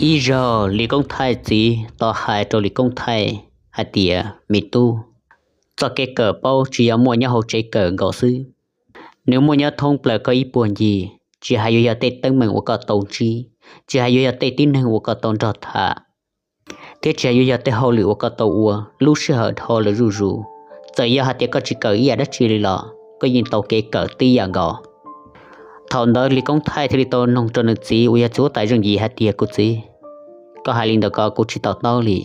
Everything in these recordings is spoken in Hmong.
Ib zaug Lis Koob Thaij txiv tau hais rau Lis Koob Thaij hais tias, me tub, txoj kev kawm paub tsis yog muaj nyob hauv tsev kawm nkaus xwb, nws muaj nyob thoob plaws koj ib puag ncig, tsis hais yuav yog tej teeb meem uas koj tau ntsib, tsis hais yuav yog tej tib neeg uas koj tau nrog tham, thiab tsis hais yuav yog tej hauj lwm uas koj tau ua, lub sij hawm dhau lawm zuj zus, txawm yog hais tias koj tsis kawm ib yam dab tsi li los koj yeej tau kev kawm tib yam nkaus. Thaum ntawd Lis Koob Thaij thiaj li tau noog rau nws txiv uas yog txiv huab tais Zeej Yim hais tias, kuv txiv, koj hais li ntawd ko kuv tsis to taub li.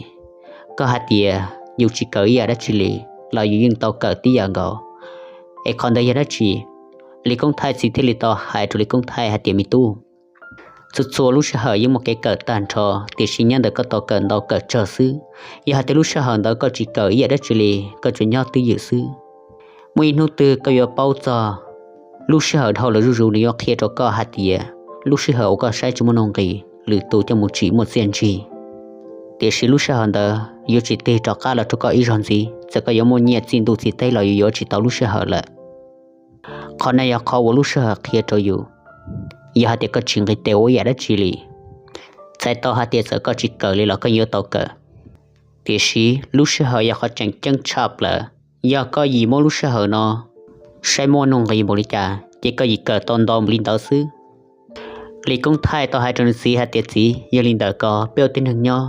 Koj hais tias yus tsis kawm ib yam dab tsi li los yus yeej tau kawm tib yam nkaus, es qhov ntawd yog dab tsi? Lis Koob Thaij txiv thiaj li tau hais rau Lis Koob Thaij hais tias, me tub, txhua txhua lub sij hawm yeej muaj kev kawm tag nrho, tiam sis nyob ntawm koj tau kawm ntau kawm tsawg xwb. Yog hais tias lub sij hawm ntawd koj tsis kawm ib yam dab tsi li, koj tsuas nyob twj ywm xwb, muaj ib hnub twg koj yuav paub txog. Lub sij hawm dhau lawm zuj zus nws yuav qhia rau koj hais tias lub sij hawm uas koj saib tsis muaj nuj nqis, lwm tus coj mus tsim muaj txiaj ntsig. Tiam sis lub sij hawm ntawd yuav tsis tig rov qab los rau koj ib zaug ntxiv, txawm koj yuav muaj nyiaj txij ntuj txij teb los yus yuav tsis tau lub sij hawm lawm. Qhov no yog qhov uas lub sij hawm qhia rau yus. Yog hais tias koj tsis nqis tes ua ib yam dab tsi li, txhais tau hais tias txawm koj tsis kawm li los koj yuav tau kawm. Tiam sis lub sij hawm yog qhov tseem ceeb tshaj plaws. Yog koj yim muab lub sij hawm no saib muaj nuj nqis npaum li cas, ces koj yim kawm tau ntau npaum li ntawd xwb. Lis Koob Thaij tau hais rau nws txiv hais tias, txiv, yog li ntawd ko peb ua tib neeg nyob,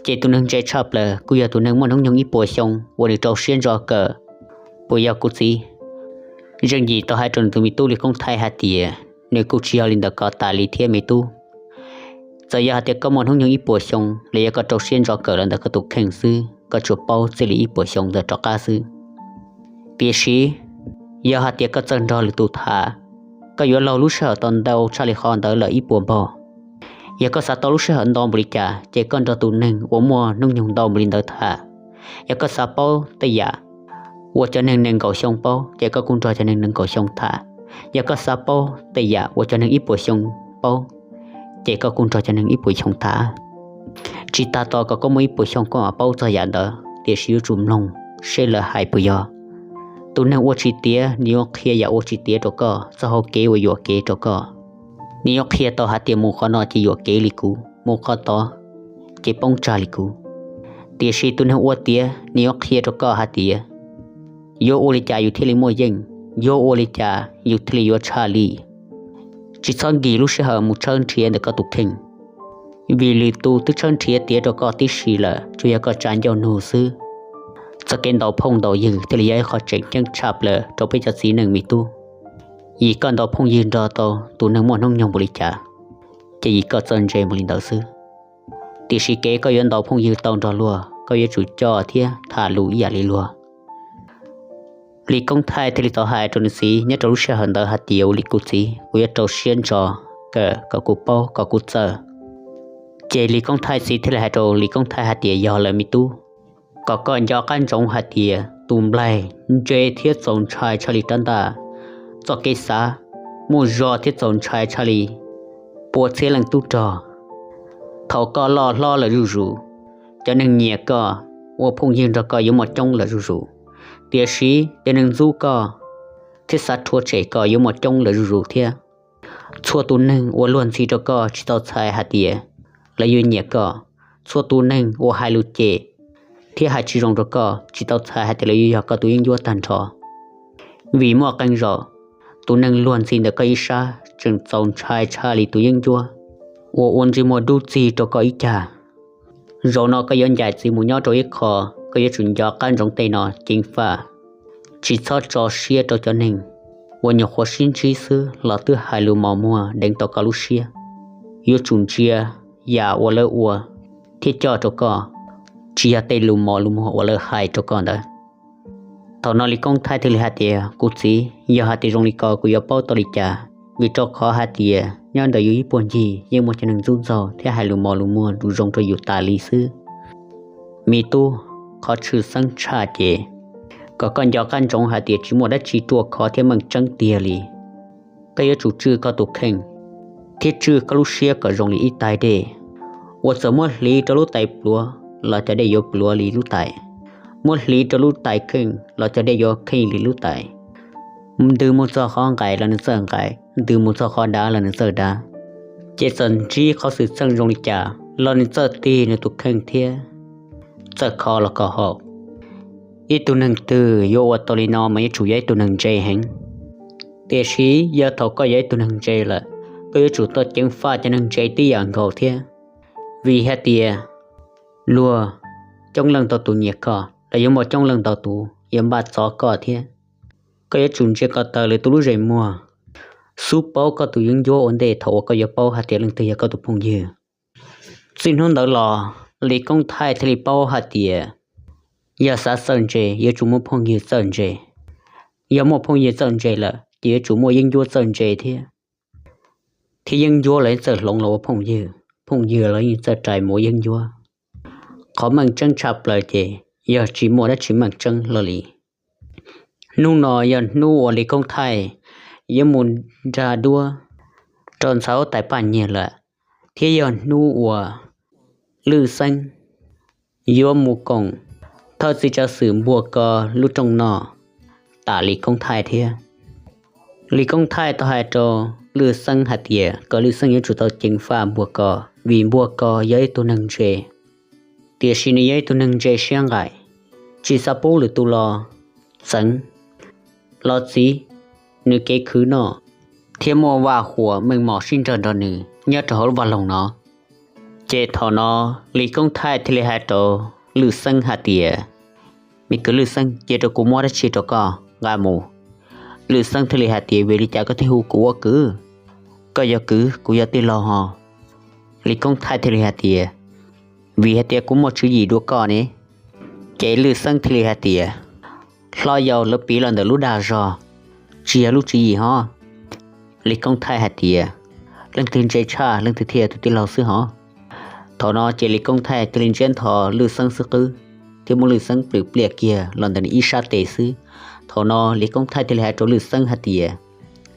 ces tus neeg ntse tshaj plaws kuj yog tus neeg muaj hnub nyoog ib puas xyoo uas nws rau siab ntso kawm, puas yog kuv txiv? Zeej Yim tau hais rau nws tus me tub Lis Koob Thaij hais tias, nws kuj tsis yog li ntawd ko tas li thiab me tub. Txawm yog hais tias koj muaj hnub nyoog ib puas xyoo los yog koj rau siab ntso kawm los ntawm koj tus kheej xwb, koj tsuas paub txij li ib puas xyoo ntawd rov qab xwb. Tiam sis yog hais tias koj txawj nrog lwm tus tham, koj yuav laug lub sij hawm tau ntau tshaj li qhov ntawd lawm ib puas npaug. Yog koj xav tau lub sij hawm ntau npaum li cas, ces koj nrog tus neeg uas muaj hnub nyoog ntau npaum li ntawd tham. Yog koj xav paub tej yam uas cov neeg nees nkaum xyoo paub, ces koj kuj nrog cov neeg nees nkaum xyoo tham. Yog koj xav paub tej yam uas cov neeg ib puas xyoo paub, ces koj kuj nrog cov neeg ib puas xyoo tham. Tsis tas tos kom koj muaj ib puas xyoo koj mam paub txog yam ntawd, tiam sis yuav tsum mloog seb lawv hais puas yog. Tus neeg ua tsis tiav nws yuav qhia yam ua tsis tiav rau koj, txoj hau kev uas yuam kev rau koj. Nws yuav qhia tau hais tias mus qhov no ces yuam kev li kuv, mus qhov tod ces poob tsag li kuv. Tiam sis tus neeg ua tiav nws yuav qhia rau koj hais tias yuav ua li cas yus thiaj li muaj yeej, yuav ua li cas yus thiaj li yuav tshaj lij. Tsis txhob nkim lub sij hawm mus tshawb nrhiav ntawm koj tus kheej, vim lwm tus twb tshawb nrhiav tiav rau koj tib si lawm, tsuas yog koj tsa ncauj nug xwb. Txoj kev ntaus phooj ntaus ywg thiaj li yog ib qho tseem ceeb tshaj plaws rau peb cov txiv neej me tub. Yim koj ntaus phooj ywg nrog tau tus neeg muaj hnub nyoog npaum li cas, ces yim koj txawj ntse npaum li ntawd xwb. Tiam sis kev koj yuav ntaus phooj ywg tau nrog luag, koj yuav tsum coj thiab tham lus ib yam li luag. Lis Koob Thaij thiaj li tau hais rau nws txiv nyob rau lub sij hawm ntawd hais tias, ua li kuv txiv, kuv yuav rau siab ntso kawm kom kuv paub kom kuv txawj. Ces Lis Koob Thaij txiv thiaj li hais rau Lis Koob Thaij hais tias, yog lawm me tub, kom koj nco qab ntsoov hais tias tus nplaig ntse thiab txaus ntshai tshaj li rab ntaj, txoj kev xav muaj zog thiab txaus ntshai tshaj li pua txhiab leej tub rog. Thaum koj loj hlob lawm zuj zus, cov neeg nyiam koj, ua phooj ywg nrog koj yuav muaj coob lawm zuj zus, tiam sis cov neeg ntxub koj thiab xav rhuav tshem koj yuav muaj coob lawm zuj zus thiab. Txhua tus neeg uas luag ntxhi rau koj tsis tau txhais hais tias lawv yuav nyiam koj. Txhua tus neeg uas hais lus cem thiab hais tsis zoo rau koj tsis tau txhais hais tias lawv yuav yog koj tus yeeb ncuab tag nrho. Vim muaj qee zaum tus neeg luag ntxhi ntawm koj ib sab tseem txaus ntshai tshaj li tus yeeb ncuab uas ua ntsej muag dub txig rau koj ib cag. Zaum no koj yuav ncaim txiv mus nyob rau ib qho, koj yuav tsum nco qab ntsoov tej no ceev faj. Tsis txhob tso siab rau cov neeg uas nyuam qhuav sib ntsib xwb los twb hais lus mos muag deev tau koj lub siab. Yuav tsum ntsia yam uas lawv ua thiab coj rau koj, tsis yog tej lus mos lus muag uas lawv hais rau koj ntawd. Thaum no Lis Koob Thaij thiaj li hais tias, kuv txiv, yog hais tias zoo li ko kuv yuav paub tau li cas? Vim rau qhov hais tias nyob ntawm yus ib puag ncig yeej muaj cov neeg ntxub ntxaug thiab hais lus mos lus muag lus zoo rau yus tas li xwb. Me tub, qhov tshwj xeeb tshaj ces kom koj nco qab ntsoov hais tias tsis muaj dab tsi ruaj khov thiab meej tseeb tiag li. Koj yuav tsum tswj koj tus kheej thiab tswj koj lub siab kom zoo li ib tais dej, uas txawm muab hliv rau lub tais pluav los cov dej yuav pluav li lub tais, muab hliv rau lub tais kheej los cov dej yuav kheej li lub tais. Ntws mus txog qhov nqaim los nws txawj nqaim, ntws mus txog qhov dav los nws txawj dav. Ces txawm ntsib qhov xwm txheej zoo li cas los nws txawj tig nws tus kheej thiab txawj kho los kom haum. Ib tug neeg twg yuav ua tau li no mas yuav tsum yog ib tug neeg ntse heev. Tiam sis yog thaum koj yog ib tug neeg ntse lawm, koj yuav tsum tau ceev faj cov neeg ntse tib yam nkaus thiab. Vim hais tias luag coob leej ntau tus nyiam koj los yuav muaj coob leej ntau tus yuav npaj txov koj thiab. Koj yuav tsum ntsia ko taw lwm tus lub zeem muag, xub paub koj tus yeeb ncuab ua ntej thaum uas koj yuav paub hais tias leej twg yog koj tus phooj ywg. Txij hnub ntawd los, Lis Koob Thaij thiaj li paub hais tias yog xav txawj ntse yuav tsum muaj phooj ywg txawj ntse, yog muaj phooj ywg txawj ntse lawm ces yuav tsum muaj yeeb ncuab txawj ntse thiab. Thiab yeeb ncuab los yeej txawj hloov los ua phooj ywg, phooj ywg los yeej txawj rais mus ua yeeb ncuab. Qhov meej tseeb tshaj plaws ces yog tsis muaj dab tsi meej tseeb hlo li. Hnub no yog hnub uas Lis Koob Thaij yuav mus nrog duab rau ntxhais huab tais Paj Nyiag lawm, thiab yog hnub uas Lwj Xeeb yuav mus koom thawj txiv tsav xwm npuag ko lub rooj no tam Lis Koob Thaij thiab. Lis Koob Thaij tau hais rau Lwj Xeeb hais tias kom Lwj Xeeb yuav tsum tau ceev faj npuag ko, vim npuag ko yog ib tug neeg ntse, tiam sis nws yog ib tug neeg ntse siab nqaim, tsis xav pub lwm tus los txeev, los txwv nws kev khwv noj, thiab muaj vaj huam meej mom sib nrog nrog nws nyob rau hauv lub vaj loog no. Ces thaum no Lis Koob Thaij thiaj li hais rau Lwj Xeeb hais tias, me kwv Lwj Xeeb, cia rau kuv muab dab tsi rau koj nqa mus. Lwj Xeeb thiaj li hais tias, vim li cas koj thiaj hu kuv ua kwv? Koj yog kwv, kuv yog tij laug ho. Lis Koob Thaij thiaj li hais tias, vim hais tias kuv muaj tswv yim dua koj ne. Ces Lwj Xeeb thiaj li hais tias, hlo yau, lawv piv los ntawm lub dag zog, tsis yog lub tswv yim ho. Lis Koob Thaij hais tias, leej twg ntse tshaj leej twg thiaj yog tus tij laug xwb ho. Thaum no ces Lis Koob Thaij thiaj li ntsiab ntho Lwj Xeeb xwb qwb, thiab muab Lwj Xeeb plhws pliaj kiag los ntawm nws ib sab tes xwb. Thaum no Lis Koob Thaij thiaj li hais rau Lwj Xeeb hais tias,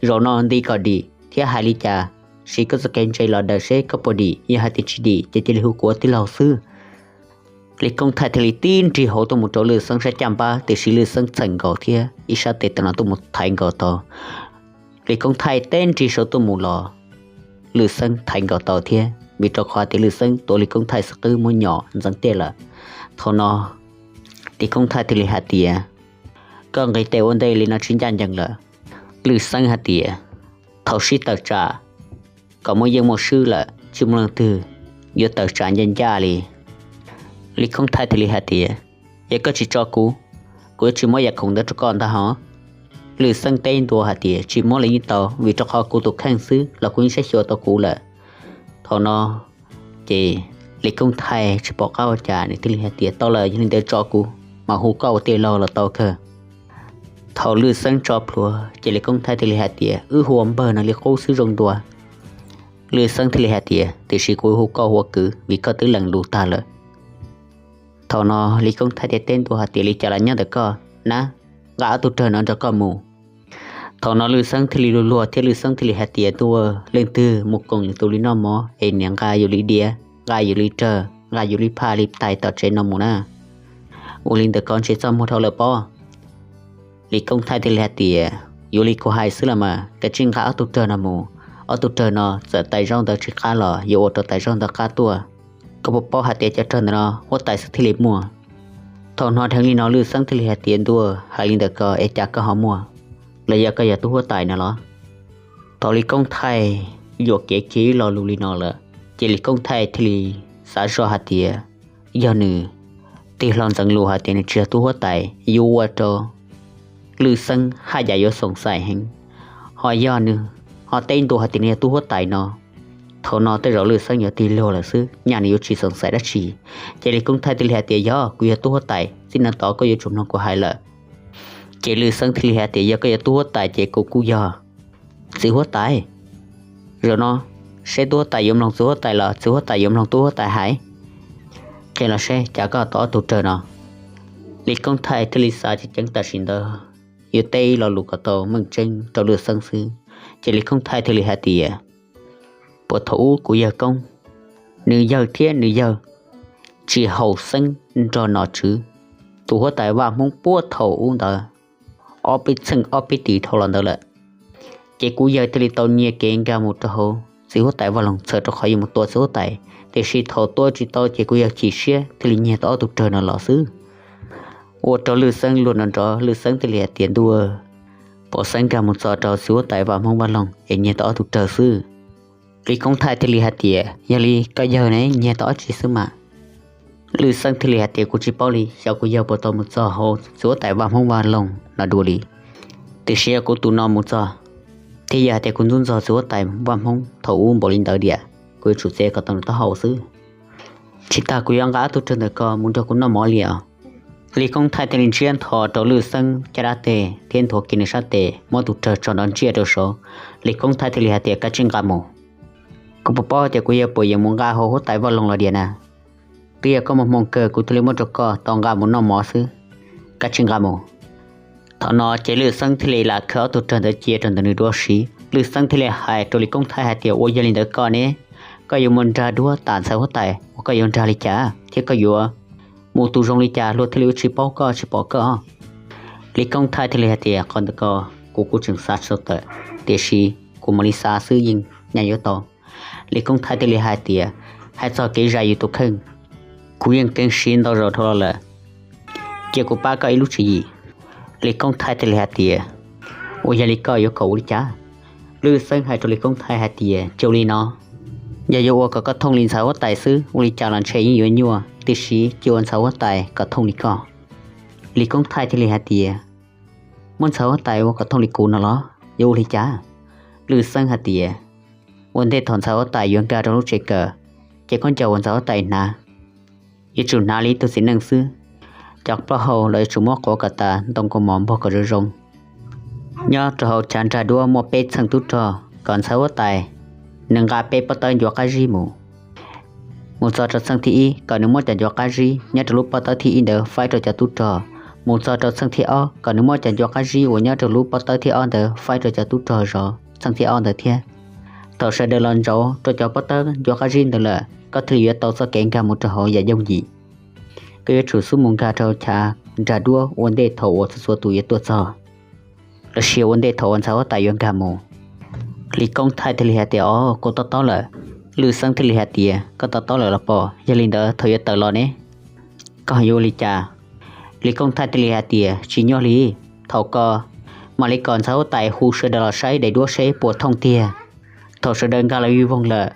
zaum no nti kom dim thiab hais li cas, siv koj txoj kev ntse los daws seb koj puas dim, yog hais tias tsis dim ces cia li hu kuv ua tij laug xwb. Lis Koob Thaij thiaj li tib nrig hauv tuaj mus rau Lwj Xeeb sab caj npab, tiam sis Lwj Xeeb txheem nkaus thiab ib sab tes tawm no tuaj mus thaiv nkaus tau. Lis Koob Thaij teb nrig saum tuaj mus los Lwj Xeeb thaiv nkaus tau thiab, vim rau qhov tias Lwj Xeeb tuav Lis Koob Thaij xwb qwb muab nyom ntxeev tiaj lawm. Thaum no Lis Koob Thaij thiaj li hais tias, koj nqis tes ua ntej li no tsis ncaj ncees lawm. Lwj Xeeb hais tias, thaum sib tawm tsam kom muaj yeej muaj swb lawm, tsis muaj leej twg yuav tawm tsam ncaj ncaj li. Lis Koob Thaij thiaj li hais tias, yog koj tsis tso kuv, kuv yuav tsis muab yam khoom ntawd rau koj ntag ho. Lwj Xeeb teb ntua hais tias, tsis muab los yeej tau, vim rau qhov kuv tus kheej xwb los kuv yeej saib xyuas tau kuv lawm. Thaum no ces Lis Koob Thaij tsis pom qab ua cas, nws thiaj li hais tias, tau lawm, yog li ntawd tso kuv, mas hu koj ua tij laug los tau kawg. Thaum Lwj Xeeb tso plhuav ces Lis Koob Thaij thiaj li hais tias, wb hu ua npawg no li qub xwb zoo dua. Lwj Xeeb thiaj li hais tias, tiam sis kuv hu koj ua kwv vim koj twb lees lus tag lawm. Thaum no Lis Koob Thaij thiaj teb ntua hais tias, li cas los nyob ntawm koj na, nqa ob tug rawg no nrog koj mus. Thaum no Lwj Xeeb thiaj li luag luag thiab Lwj Xeeb thiaj li hais tias, ntuj, leej twg mus koom lwm tus li noj mov es niam nqa yus li diav, nqa yus li rawg, nqa yus li phaj li tais tom tsev no mus na? Ua li ntawd koj ntshe txaj muag dhau lawm pob. Lis Koob Thaij thiaj li hais tias, yuav li kuv hais xwb los mas, kav tsij nqa ob tug rawg no mus. Ob tug rawg no txawm tais zaub ntawd tsis qab los yuav ua rau tais zaub ntawd qab tuaj. Koj puas paub hais tias cov rawg ntawm no huab tais xwb thiaj li muaj. Thaum hnov dheev li no Lwj Xeeb thiaj li hais tias, ntuj, hais li ntawd ko es cas koj ho muaj? Los yog koj yog tub huab tais no los? Thaum Lis Koob Thaij yuam kev kiag ib lo lus li no lawm, ces Lis Koob Thaij thiaj li xav zoj hais tias, yog nws tig hlo ntxeev lus hais tias nws tsis yog tub huab tais yuav ua rau Lwj Xeeb haj yam yuav xoom xaim heev. Ho yog nws ho teb ntua hais tias nws yog tub huab tais no, thaum no tej zaum Lwj Xeeb yuav tig luag lawm xwb, nyaj nws yuav tsis xoom xaim dab tsi. Ces Lis Koob Thaij thiaj li hais tias, yog kuv yog tub huab tais, txij no tod koj yuav tsum mloog kuv hais lawm. Ces Lwj Xeeb thiaj li hais tias, yog koj yog tub huab tais ces kuv kuj yog txiv huab tais. Zaum no seb tub huab tais yuav mloog txiv huab tais los txiv huab tais yuav mloog tub huab tais hais. Qhia los seb cas koj tau ob tug rawg no. Lis Koob Thaij thiaj li xav ceev ceev tam sim ntawd yuav teb ib lo lus kom tau meej tseeb rau Lwj Xeeb xwb. Ces Lis Koob Thaij thiaj li hais tias, puag thaum ub kuv yawg koob, nws yawg thiab nws yawg tsis haum xeeb nrog nom tswv tus huab tais vaj Hmoob puag thaum ub ntawd, ob peb txheej ob peb tis dhau los ntawd lawm. Ces kuv yawg thiaj li tau nyiag kev nkag mus rau hauv txiv huab tais Vaj Loog txhawm rau qhov yuav mus tua txiv huab tais, tiam sis thaum tua tsis tau ces kuv yog chim siab thiaj li nyiag tau ob tug rawg no los xwb. Ua rau Lwj Xeeb luag nrov nrov, Lwj Xeeb thiaj li hais tias, Ntuj, pov xeeb nkag mus txog rau txiv huab tais Vaj Hmoob Vaj Loog es nyiag tau ob tug rawg xwb. Lis Koob Thaij thiaj li hais tias, Yog li koj yawg ne nyiag tau ob tsi xwb mas? Lwj Xeeb thiaj li hais tias, Kuv tsis paub li, xyov kuv yawg puas tau mus txog hauv txiv huab tais Vaj Hmoob Vaj Loog no dua li. Tiam sis yog kuv tus no mus txog, thiab yog hais tias kuv ntxub ntxog txiv huab tais Vaj Hmoob thaum ub npaum li ntawd tiag, kuv yuav tsum txiav kom tau nws taub hau xwb. Tsis tas kuv yuav nqa ob tug rawg ntawm ko mus nrog kuv noj mov li os. Lis Koob Thaij thiaj li ntshiab ntho rau Lwj Xeeb caj dab tes thiab nthuav kiag nws sab tes muab tus rawg tso nrov ntsiaj rau saud. Lis Koob Thaij thiaj li hais tias, Kav tsij nqa mus. Koj puas paub tias kuv yawg puas yuav mus nqa hauv huab tais Vaj Loog los tiag na? Twb yog koj muaj hmoo kawg kuv thiaj li muab rau koj tau nqa mus noj mov xwb. Kav tsij nqa mus. Thaum no ces Lwj Xeeb thiaj li lam khaws ob tug rawg ntawd cia rau ntawm nws dua si. Lwj Xeeb thiaj li hais rau Lis Koob Thaij hais tias, Ua yog li ntawd koj ne, koj yuav mus nrag duab tam ntxhais huab tais uas koj yuav nrag li cas thiab koj yuav mus tus zoo li cas luag thiaj li yuav tsis paub koj tsis pom koj? Lis Koob Thaij thiaj li hais tias, Qhov ntawd ko kuv kuj tseem xav tsis tau tawm, tiam sis kuv mam li xav xwb yeej nyaj yuav tau. Lis Koob Thaij thiaj li hais tias, Hais txog kev zais yus tus kheej, kuv yeej keev siv ntau zaus dhau los lawm. Cia kuv pab koj ib lub tswv yim. Lis Koob Thaij thiaj li hais tias, Ua yog li koj yuav kom ua li cas? Lwj Xeeb hais rau Lis Koob Thaij hais tias, Cia li no, yog yuav ua kom koj thooj li ntxhais huab tais xwb ua li cas los ntshe yeej yuav nyuaj, tiam sis cia ua ntxhais huab tais kom thooj li koj. Lis Koob Thaij thiaj li hais tias, Muab ntxhais huab tais ua kom thooj li kuv no los yuav ua li cas? Lwj Xeeb hais tias, Ua ntej thaum ntxhais huab tais yuav nkag rau lub tsev kawm, ces koj ncaws uas ntxhais huab tais hnav, yuav tsum hnav li ib tug txiv neej xwb. Cov plaub hau los yuav tsum muab quav kom tas ntoo kaus mom npog kom zoo zoo. Nyob rau hauv chav nrag duab muaj peb txheej tub rog kom ntxhais huab tais nws nqa peb pob tawb ncuav qab zib mus. Mus txog rau txheej thib ib kom nws muab cov ncuav qab zib nyob rau lub pob tawb thib ib ntawd faib rau cov tub rog. Mus txog rau txheej thib ob kom nws muab cov ncuav qab zib uas nyob rau lub pob tawb thib ob ntawd faib rau cov tub rog zov txheej thib ob ntawd thiab. Thaum sawv daws los ntsoov rau cov pob tawb ncuav qab zib ntawd lawm, koj thiaj li yuav tau txoj kev nkag mus rau hauv yam yooj yim. Koj yuav tsum xub mus nkag rau chav nrag duab ua ntej thaum uas txhua txhua tus yuav tuaj txog, los sis ua ntej thaum uas ntxhais huab tais yuav nkag mus. Lis Koob Thaij thiaj li hais tias, Os, kuv to taub lawm. Lwj Xeeb thiaj li hais tias, Koj to taub lawm los pom? Yog li ntawd thaum yuav tawm los ne, koj yuav ua li cas? Lis Koob Thaij thiaj li hais tias, Tsis nyuaj li. Thaum ko mam li kom ntxhais huab tais hu sawv daws los saib daim duab seb puas thooj tiag. Thaum sawv daws nkag los vij voog lawm,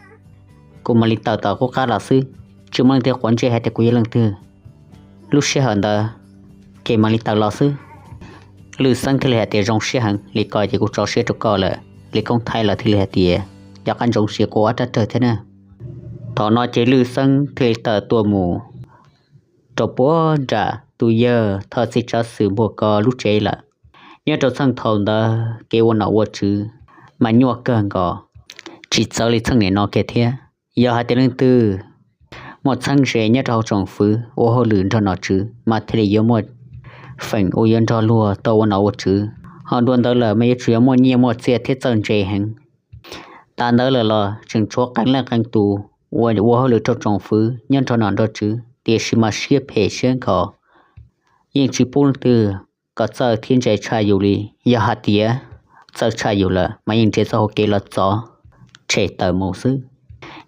kuv mam li tawm tom qub qab los xwb. Tsis muaj leej twg quav ntsej hais tias kuv yog leej twg. Lub sij hawm ntawd ces mam li tawm los xwb. Lwj Xeeb thiaj li hais tias, Zoo siab heev li ko ces kuv tso siab rau koj lawm. Lis Koob Thaij los thiaj li hais tias, Nco qab ntsoov siab kuv ob rab rawg thiab na. Thaum no ces Lwj Xeeb thiaj li tawm tuaj mus rau puag nram tus yawg Thoj Txij Tsav Xwm Npuag Ko lub tsev lawm. Nyob rau txheej thaum ntawd kev ua nom ua tswv mas nyuaj kawg nkaus, tsis txawv li txheej nim no kiag thiab. Yog hais tias leej twg muaj txheeb ze nyob rau hauv tsoom fwv ua hauj lwm nrog nom tswv mas thiaj li yuav muaj feem uas yuav nrog luag tau ua nom ua tswv. Ho dua ntawd lawm mas yuav tsum yuav muaj nyiaj muaj txiaj thiab txawj ntse heev. Tas ntawd lawm los tseem tshuav qee leej qee tus uas ua hauj lwm rau tsoom fwv nyob nrog nom nrog tswv, tiam sis mas siab phem siab nkhaus, yeej tsis pub leej twg kom txawj thiab ntse tshaj yus li. Yog hais tias txawj tshaj yus lawm mas yeej nrhiav txoj hau kev los txov tshem tawm mus xwb.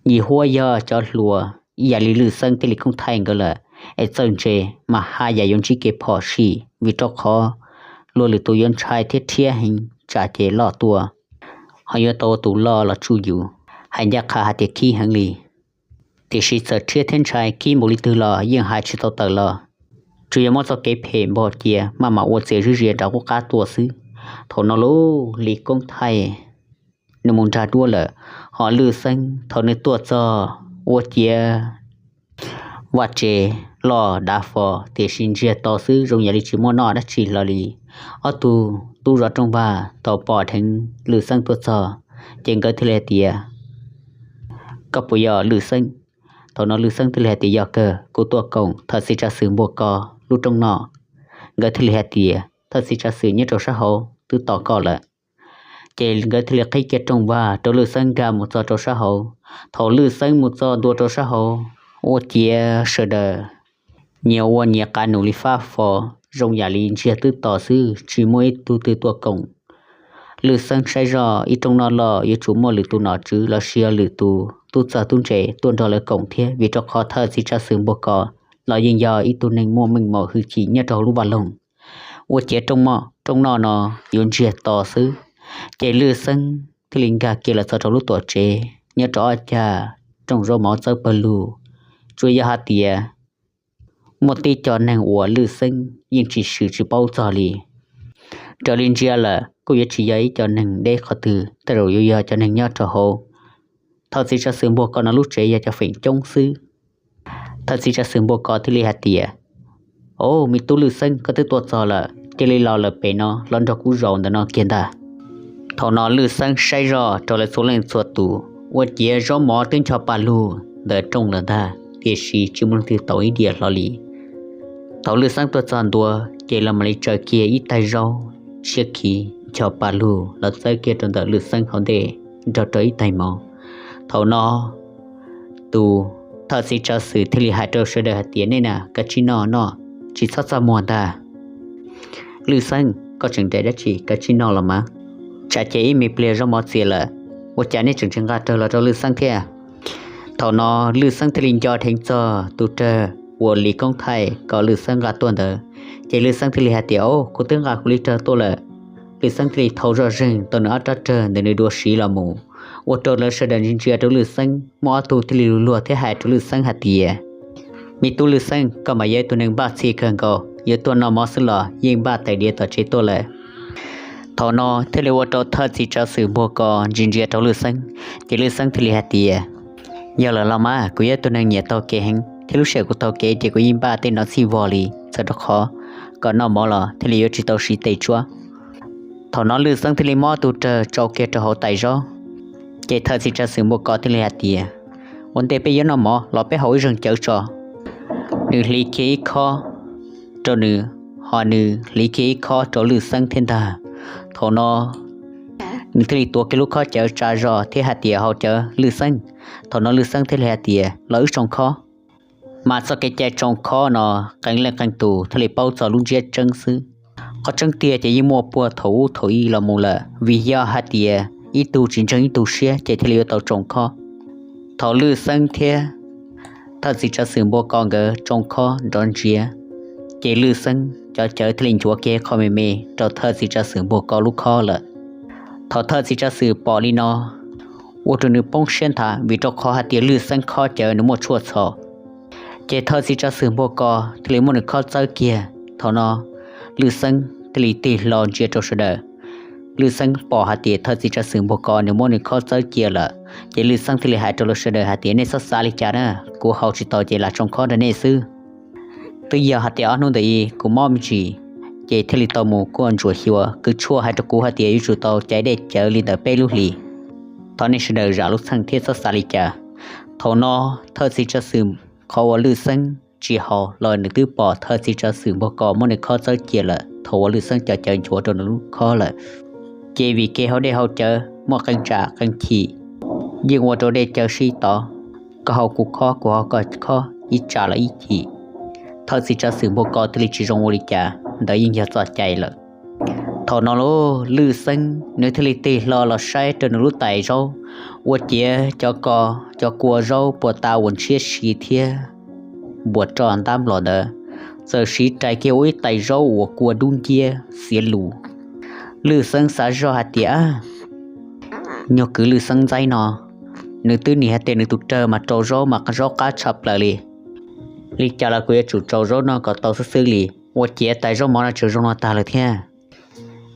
Yim huab yog cov hluas ib yam li Lwj Xeeb thiab Lis Koob Thaij nkawd lawm es txawj ntse mas haj yam yuav ntsib kev phom sij, vim rau qhov luag lwm tus yuav ntshai thiab rhiab heev tsam ces loj tuaj ho yuav tau ua tus loj los tsuj yus, hais ncaj qha hais tias khib heev li. Tiam sis txawm rhiab thiab ntshai khib npaum li twg los yeej hais tsis tau tawm los, tsuas yog muab txoj kev phem npog cia maj mam ua txias zib zias nram qub qab tuaj xwb. Thaum no lauj, Lis Koob Thaij nws mus nrag duab lawm, ho Lwj Xeeb thaum nws tuaj txog ua ciav vaj tse loj dav fo, tiam sis ntsiag to xwb zoo yam li tsis muaj noj dab tsi hlo li. Ob tug tub zov rooj vag tau pom dheev Lwj Xeeb tuaj txog, ces nkawd thiaj li hais tias, Koj puas yog Lwj Xeeb? Thaum no Lwj Xeeb thiaj li hais tias, Yog kawg, kuv tuaj koom thawj txiv tsav xwm Npuag Ko lub rooj no. Nkawd thiaj li hais tias, Thawj txiv tsav xwm nyob rau sab hauv twb tos koj lawm. Ces nkawd thiaj li qhib kiag rooj vag rau Lwj Xeeb nkag mus txog rau sab hauv. Thaum Lwj Xeeb mus txog ntua rau sab hauv, ua ciav sawv daws nyias ua nyias qab num li fab fo, zoo yam li ntsiag twb to xwb tsis muaj ib tug twg tuaj koom. Lwj Xeeb saib zoj ib rooj noj loj yuav tsum muaj lwm tus nom tswv los sis yog lwm tus tub txawg tub ntse tuaj nrog lawv koom thiab, vim rau qhov thawj txiv tsav xwm Npuag Kos los yeej yog ib tug neeg muaj meej mom hwj chim nyob rau hauv lub vaj loog. Ua ciav rooj noj no yuav ntsiag to xwb. Ces Lwj Xeeb thiaj li nkag kiag los txog rau lub tuam tsev nyob rau ob cag rooj zaub mov txawb pawg lug. Tsuas yog hais tias muaj tib co neeg uas Lwj Xeeb yeej tsis swm tsis paub txog li. Raws li ntsia lawm kuj yuav tsis yog ib co neeg deb qhov twg, tej zaum yuav yog cov neeg nyob rau hauv thawj txiv tsav xwm Npuag Kos no lub tsev yog cov feem coob xwb. Thawj txiv tsav xwm Npuag Kos thiaj li hais tias, Au, me tub Lwj Xeeb, koj twb tuaj txog lawm, cia li los lawm pem no los nrog kuv zaum ntawm no kiag ntag. Thaum no Lwj Xeeb saib zoj rau lawv txhua leej txhua tus, ua ciav zaub mov twb ncho pa lug ntawm rooj lawm ntag, tiam sis tsis muaj leej twg tau ib diam hlo li. Thaum Lwj Xeeb tuaj txog ntua, ces los mam li tsaws kiag ib taig zaub tshiab khiv ncho pa lug los txawb kiag rau ntawm Lwj Xeeb hauv ntej nrog rau ib taig mov. Thaum no tus thawj txiv tsav xwm thiaj li hais rau sawv daws hais tias, Nej na, kav tsij noj noj, tsis txhob txaj muag ntag. Lwj Xeeb, koj tseem nres dab tsi, kav tsij noj los mas. Tsam ces ib me pliag zaub mov txias lawm, ua cas nej tseem tsis nqa rawg los rau Lwj Xeeb thiab? Thaum no Lwj Xeeb thiaj li nco dheev txog tus rawg uas Lis Koob Thaij kom Lwj Xeeb nqa tuaj ntawd, ces Lwj Xeeb thiaj li hais tias, Au, kuv twb nqa kuv li rawg tuaj lawm. Lwj Xeeb thiaj li thau zoj zeeg tau nws ob rab rawg ntawm nws dua siv los mus, ua rau lawv sawv daws ntsia ntsia rau Lwj Xeeb, muaj ob tug thiaj li luag luag thiab hais rau Lwj Xeeb hais tias, Me tub Lwj Xeeb, koj mas yog ib tug neeg npaj txhij kawg nkaus, yuav tuaj noj mov xwb los yeej npaj tais diav tom tsev tuaj lawm. Thaum no thiaj li ua rau thawj txiv tsav xwm Npuag Kos ntsia ntsia rau Lwj Xeeb, ces Lwj Xeeb thiaj li hais tias, Yog lawm los mas, kuv yog ib tug neeg nyiam taug kev heev thiab lub sij hawm kuv taug kev ces kuv yeej npaj tej no txhij vog li, txawm rau qhov kom noj mov los thiaj li yuav tsis tau siv tes tshuab. Thaum no Lwj Xeeb thiaj li muab tus rawg tsau kiag rau hauv tais zaub, ces thawj txiv tsav xwm Npuag Kos thiaj li hais tias, Ua ntej peb yuav noj mov los peb haus ib zeeg cawv tso. Nws hliv kiag ib khob rau nws, ho nws hliv kiag ib khob rau Lwj Xeeb thiab ntag. Thaum no nws thiaj li tuav kiag lub khob cawv tsa zog thiab hais tias, Haus cawv Lwj Xeeb. Thaum no Lwj Xeeb thiaj li hais tias, Los wb tsoo khob. Mas txoj kev cai tsoo khob no qee leej qee tus thiaj li paub txog lub ntsiab tseeb xwb. Qhov tseeb tiag ces yeej muaj puag thaum ub thaum i los mus lawm, vim yog hais tias ib tug tsis ntseeg ib tug siab ces thiaj li yuav tau tsoo khob. Thaum Lwj Xeeb thiab thawj txiv tsav xwm Npuag Kos nkawd tsoo khob nrov ntsiav, ces Lwj Xeeb cov cawv thiaj li nchuav kiag qho me me rau thawj txiv tsav xwm Npuag Kos lub khob lawm. Thaum thawj txiv tsav xwm pom li no, ua rau nws poob siab nthav, vim rau qhov hais tias Lwj Xeeb khob cawv nws muaj tshuaj txhaum. Ces thawj txiv tsav xwm Npuag Kos thiaj li muab nws khob txawb kiag. Thaum no Lwj Xeeb thiaj li tig hlo ntsia rau sawv daws. Lwj Xeeb pom hais tias thawj txiv tsav xwm Npuag Kos nws muab nws khob txawb kiag lawm, ces Lwj Xeeb thiaj li hais rau lawv sawv daws hais tias, Nej txhob xav li cas na, kuv haus tsis tau ces lam tsoo khob rau nej xwb. Twb yog hais tias ob hnub ntawd kuv mob me ntsis, ces thiaj li tau mus kuaj ntsuam xyuas, kws tshuaj hais rau kuv hais tias yuav tsum tau caiv dej cawv li ntawm peb lub hlis. Thov nej sawv daws zam lub txim thiab txhob xav li cas. Thaum no thawj txiv tsav xwm, qhov uas Lwj Xeeb tsis haus los nws twb pom thawj txiv tsav xwm Npuag Kos muab nws khob txawb cia lawm thaum uas Lwj Xeeb cov cawv nchuav rau nws lub khob lawm. Ces vim kev haus dej haus cawv muaj qee tsam qee chim, yeej ua rau dej cawv sib tov, koj haus kuv khob kuv haus koj khob, ib tsam los ib chim, thawj txiv tsav xwm Npuag Kos thiaj li tsis zoo ua li cas, ntawd yeej yog txoj cai lawm. Thaum no lauj, Lwj Xeeb nws thiaj li tig hlo los saib rau nws lub tais zaub, ua ciav cov ko, cov kua zaub puas ta uas ntshiab si thiab npuas roj ntab nplos ntawd, txawm siv rais kiag ua ib tais zaub uas kua dub nciab xiav lus. Lwj Xeeb xav zoj hais tias, Nyuag kwv Lwj Xeeb ntxaib no, nws twb nim hais tias nws tus rawg mas rau zaub mas zaub qab tshaj plaws li. Li cas los kuv yuav tsum rau zaub no kom tau xwb xwb li, ua ciav tais zaub mov no tseem zoo no tag lawm thiab.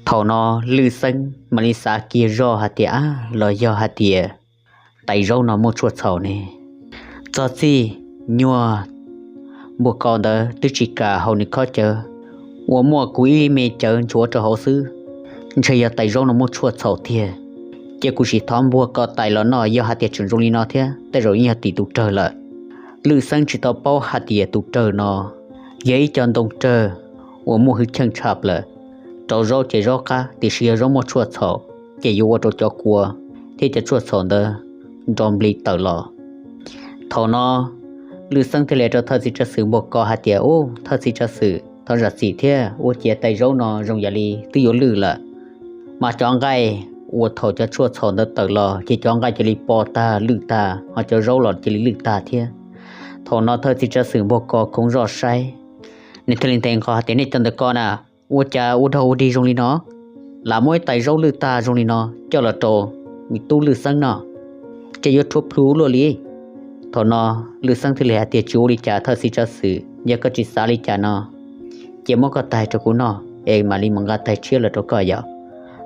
Thaum no Lwj Xeeb mam li xav kiag zoj hais tias, Ab, los yog hais tias tais zaub no muaj tshuaj txhaum ne? Txog txij nyuag Npuag Kos ntawd twb tsis kam haus nws khob cawv uas muaj kuv ib me cawv nchuav rau hauv xwb, ntshe yog tais zaub no muaj tshuaj txhaum tiag. Cia kuv sim thov Npuag Kos tais los noj, yog hais tias tseem zoo li no thiab tej zaum yeej yog tim tus rawg lawm. Lwj Xeeb tsis tau paub hais tias tus rawg no yog ib co ntoo rawg uas muaj hwj chim tshaj plaws, rau zaub ces zaub qab tiam sis yog zaub muaj tshuaj txhaum, ces yuav ua rau cov kua thiab cov tshuaj txhaum ntawd nro nplig tawm los. Thaum no Lwj Xeeb thiaj li rau thawj txiv tsav xwm Npuag Kos hais tias, Ub, thawj txiv tsav xwm, thov zam txim thiab, ua ciav tais zaub no zoo yam li twb yuav lwj lawm. mas cov nqaij uas thaum cov tshuaj txhaum ntawd tawm los ces cov nqaij cia li po tag lwj tag, ho cov zaub los cia li lwj tag thiab. Thaum no thawj txiv tsav xwm npog kos khoov zoj saib, nws thiaj li ntes nqos tias, Nej cov ntawm ko na, ua cas ua dog ua dig zoo li no? Lam muab ib tais zaub lwj tag zoo li no coj los rau me tub Lwj Xeeb no, ces yuav rhuav plhu luaj li. Thaum no Lwj Xeeb thiaj li hais tias, Tsis ua li cas thawj txiv tsav xwm, yog koj tsis xav li cas no ces muab koj tais rau kuv noj es mam li mus nqa tais tshiab los rau koj yom.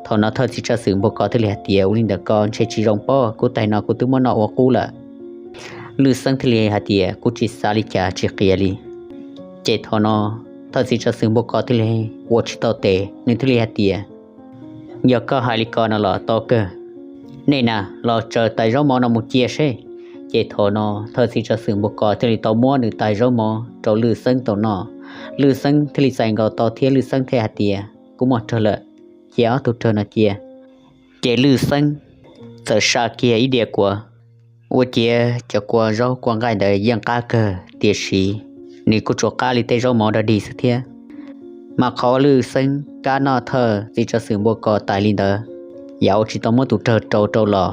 Thaum no thawj txiv tsav xwm npog kos thiaj li hais tias, Ua li ntawm ko ntshe tsis zoo pob, kuv tais no kuv twb muab noj ua qub lawm. Lwj Xeeb thiaj li hais tias, Kuv tsis xav li cas tsis qias li. Ces thaum no thawj txiv tsav xwm npog kos thiaj li ua tsis tau tes, nws thiaj li hais tias, Yog koj hais li ko no los tau kawg. Nej na, los tsaws tais zaub mov no mus cia seb. Ces thaum no thawj txiv tsav xwm npog kos thiaj li tau muab nws tais zaub mov rau Lwj Xeeb tau noj. Lwj Xeeb thiaj li txais nkaus tau thiab Lwj Xeeb thiaj hais tias, Kuv muaj rawg lawm, cia ob tug rawg no cia. Ces Lwj Xeeb txawm saj kiag ib diav kua, ua ciav cov kua zaub kua nqaij ntawd yeej qab kawg, tiam sis nws kuj tsuas qab li tej zaub mov dog dig xwb thiab. Mas qhov Lwj Xeeb kab noj thawj txiv tsav xwm npog kos tais li ntawd, yam uas tsis tau muab tus rawg rau rau los,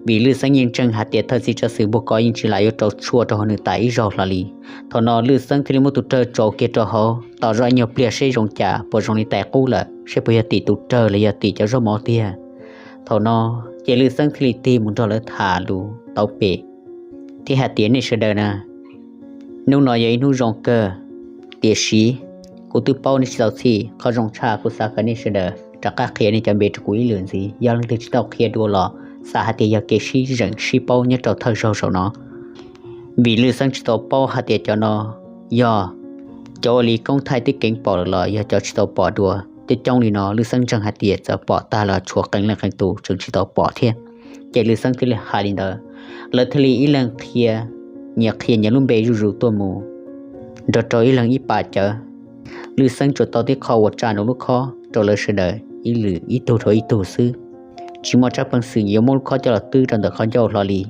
vim Lwj Xeeb yeej ntseeg hais tias thawj txiv tsav xwm npog kos yeej tsis lam yuav rau tshuaj rau hauv nws tais ib zaug hlo li. Thaum no Lwj Xeeb thiaj li muab tus rawg tsau kiag rau hauv, tos zoj ib nyuag pliag seb zoo cas puas zoo li tais qub lawm, seb puas yog tim tus rawg los yog tim cov zaub mov tiag. Thaum no ces Lwj Xeeb thiaj li tig mus nrog lawv tham lus tau pem thiab hais tias, Nej sawv daws na, hnub no yog ib hnub zoo kawg, tiam sis kuv twb paub nej tsis tau txhij. Qhov zoo tshaj kuv xav kom nej sawv daws rov qab qhia nej cov npe rau kuv ib lwm ntxiv. Yog leej twg tsis tau qhia dua los xav hais tias yog kev sib zeem sib paub nyob rau thawj zaug zaum no. Vim Lwj Xeeb tsis tau paub hais tias cov no yog cov ua li Koob Thaij twb keev pom lawm los yog cov tsis tau pom dua. Coob coob li no Lwj Xeeb ntseeg hais tias txawm pom tag los tshuav qee leej qee tus tseem tsis tau pom thiab. Ces Lwj Xeeb thiaj li hais li ntawd, lawv thiaj li ib leeg qhia, nyias qhia nyias lub npe zuj zus tuaj mus, nrog rau ib leeg ib pas cawv. Lwj Xeeb tsuas tau tib qho uas tsa nws lub khob rau lawv sawv daws ib lwm ib tug rau ib tug xwb, tsis muaj tsab peev xwm yuav muab lub khob coj los twb rau ntawm qhov ncauj hlo li.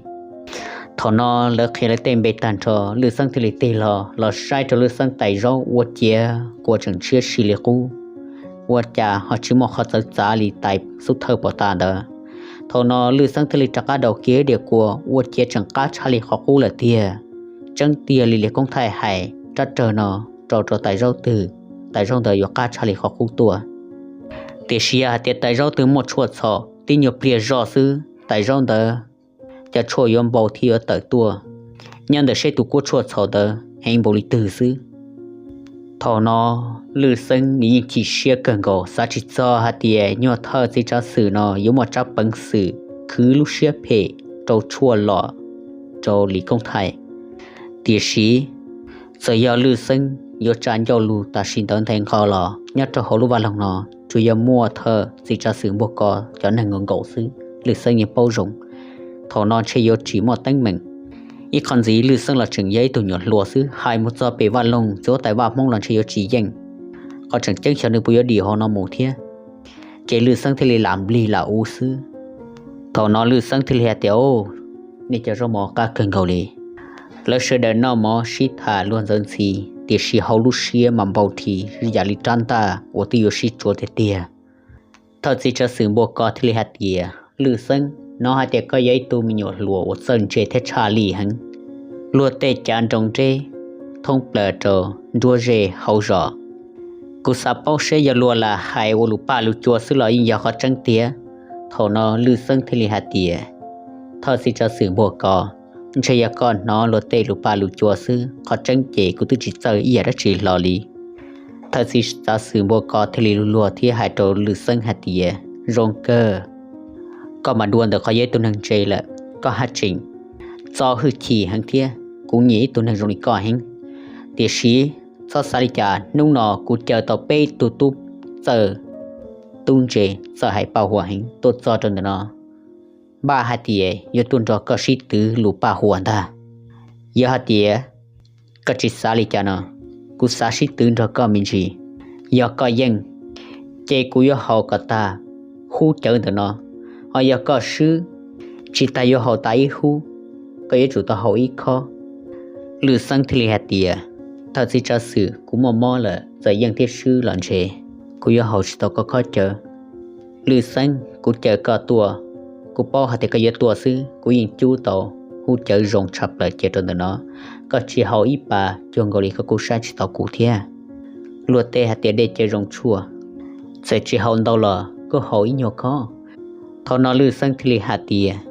Thaum no lawv qhia lawv tej npe tag nrho, Lwj Xeeb thiaj li tig los los saib rau Lwj Xeeb tais zaub ua ciav kua tseem tshiab si li qub, ua cas ho tsis muaj qhov txawv txav li tais xub thawj pom tas ntawd. Thaum no Lwj Xeeb thiaj li rov qab daus kiag diav kua ua ciav tseem qab tshaj li qhov qub lawm tiag. Tseeb tiag li li Koob Thaij hais, rab rawg no rau rau tais zaub twg, tais zaub ntawd yuav qab tshaj li qhov qub tuaj. Tiam sis yog hais tias tais zaub twg muaj tshuaj txhaum, tib nyuag pliag zoj xwb tais zaub ntawd cov tshuaj yuav npau thiab yuav tawm tuaj. Nyob ntawm seb tus kuab tshuaj txhaum ntawd heev npaum li twg xwb. Thaum no Lwj Xeeb nws yeej chim siab kawg nkaus, xav tsis txog hais tias nyuag thawj txiv tsav xwm no yuav muaj tsab peev xwm khwv lub siab phem rau tshuaj lom rau Lis Koob Thaij. Tiam sis txawm yog Lwj Xeeb yuav tsa ncauj lus tam sim ntawd ntev nqho los nyob rau hauv lub vaj loog no tsuas yog muaj thawj txiv tsav xwm npuag ko cov neeg nkaus nkaus xwb, Lwj Xeeb yeej paub zoo. Thaum no ntshe yuav tsis muaj teeb meem. Ib qho ntxiv Lwj Xeeb los tseem yog ib tug nyuam hluas xwb, hais mus txog pem vaj loog txiv huab tais vaj Hmoob los ntshe yuav tsis yeej. Qhov tseem ceeb xyov nws puas yuav dim hauv no mus thiab. Ces Lwj Xeeb thiaj li lam nplig lam ua xwb. Thaum no Lwj Xeeb thiaj li hais tias, Nej cov zaub mov qab kawg nkaus li. Lawv sawv daws noj mov sib tham luag ntxawv ntxhi, tiam sis hauv lub siab mas npau thi yam li rab ntaj uas twb yuav sib tsuav tiag tiag. Thawj txiv tsav xwm npuag ko thiaj li hais tias, Lwj Xeeb, hnov hais tias koj yog ib tug me nyuam hluas uas txawj ntse thiab tshaj lij heev. Luag tej cav nroo nreb thoob plaws rau nruab zej hauv zos. Kuv xav paub seb yog luag lam hais ua lus paj lus cua xwb los yeej yog qhov tseeb tiag. Thaum no Lwj Xeeb thiaj li hais tias, Thawj txiv tsav xwm npuag ko, ntshe yog koj hnov luag tej lus paj lus cua xwb, qhov tseeb ces kuv twb tsis txawj ib yam dab tsi hlo li. Thawj txiv tsav xwm npuag ko thiaj li luag luag thiab hais rau Lwj Xeeb hais tias, Zoo kawg, koj mas dua ntawm qhov yog ib tug neeg ntse lawm, koj haj tseem txo hwj chim heev thiab, kuv nyiam ib tug neeg zoo li koj heev. Tiam sis txhob xav li cas, hnub no kuv caw tau peb tug tub txawj, tub ntse, txawj hais paj huam heev tuaj txog rau ntawm no, npaj hais tias yuav tuaj nrog koj sib twv lus paj huam ntag. Yog hais tias koj tsis xav li cas no, kuv xav sib twv nrog koj me ntsis. Yog koj yeej, ces kuv yuav haus kom tag hub cawv ntawm no, ho yog koj swb, tsis tas yuav haus tas ib hub, koj yuav tsum tau haus ib khob. Lwj Xeeb thiaj li hais tias, Thawj txiv tsav xwm, kuv muaj mob lawm, txawm yeej thiab swb los ntshe kuv yuav haus tsis tau koj khob cawv. Lwj Xeeb, kuv caw koj tuaj, kuv paub hais tias koj yuav tuaj xwb, kuv yeej cub tau hub cawv zoo tshaj plaws cia rau ntawm no. Koj tsis haus ib pas cuag nkaus li koj kuj saib tsis taus kuv thiab. Luag tej hais tias dej cawv zoo tshuaj, txawm tsis haus ntau los kuj haus ib nyuag khob. Thaum no Lwj Xeeb thiaj li hais tias,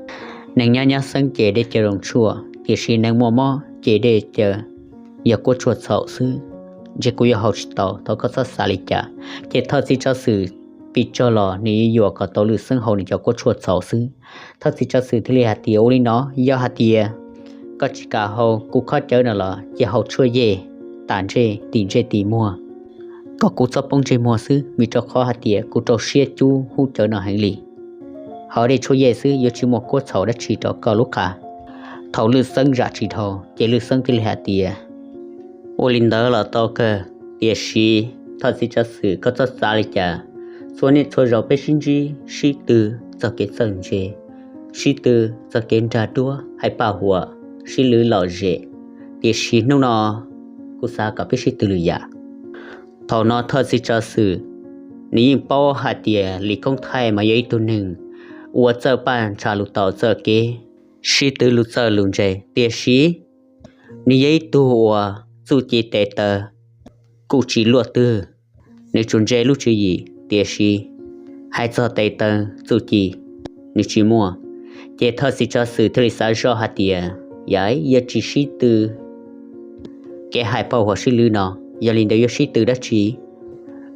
neeg nyob nyob xeeb ces dej cawv zoo tshuaj, tiam sis neeg muaj mob ces dej cawv yog kuab tshuaj txhaum xwb. Ntshe kuv yuav haus tsis tau, thov koj txhob xav li cas. Ces thawj txiv tsav xwm pes tsawg los nws yuav yuam kom tau Lwj Xeeb haus nws cov kuab tshuaj txhaum xwb. Thawj txiv tsav xwm thiaj li hais tias, ua li no, yog hais tias koj tsis kam haus kuv khob cawv no los cia haus tshuaj yej tas ntsej tim ntsej tim muag, kom kuv txhob poob ntsej muag xwb, vim rau qhov hais tias kuv rau siab cub hub cawv no heev li. Haus dej tshuaj yej xwb yuav tsis muaj kuab txhaum dab tsi rau koj lub qa. Thaum Lwj Xeeb zam tsis dhau ces Lwj Xeeb thiaj li hais tias, ua li ntawd los tau kawg, tiam sis thawj txiv tsav xwm koj txhob xav li cas. Txhua niaj txhua zaus peb sib ntsib sib tw txog kev txawj ntse, sib tw txog kev nrag duab hais paj huam sib lwv lom zem, tiam sis hnub no kuv xav kom peb sib tw lwm yam. Thaum no thawj txiv tsav xwm nws yeej paub hais tias Lis Koob Thaij mas yog ib tug neeg uas txawj paj ntsha lus tau txawj kev, sib tw lus txawj lus ntse, tiam sis nws yog ib tug uas txuj ci tes taw kuj tsis luaj twg, nws tsuas ntse lub tswv yim, tiam sis hais txog tes taw txuj ci nws tsis muaj. Ces thawj txiv tsav xwm thiaj li xav zoj hais tias, yam yog tsis sib tw kev hais paj huam sib lwv no, yog li ntawd yuav sib tw dab tsi?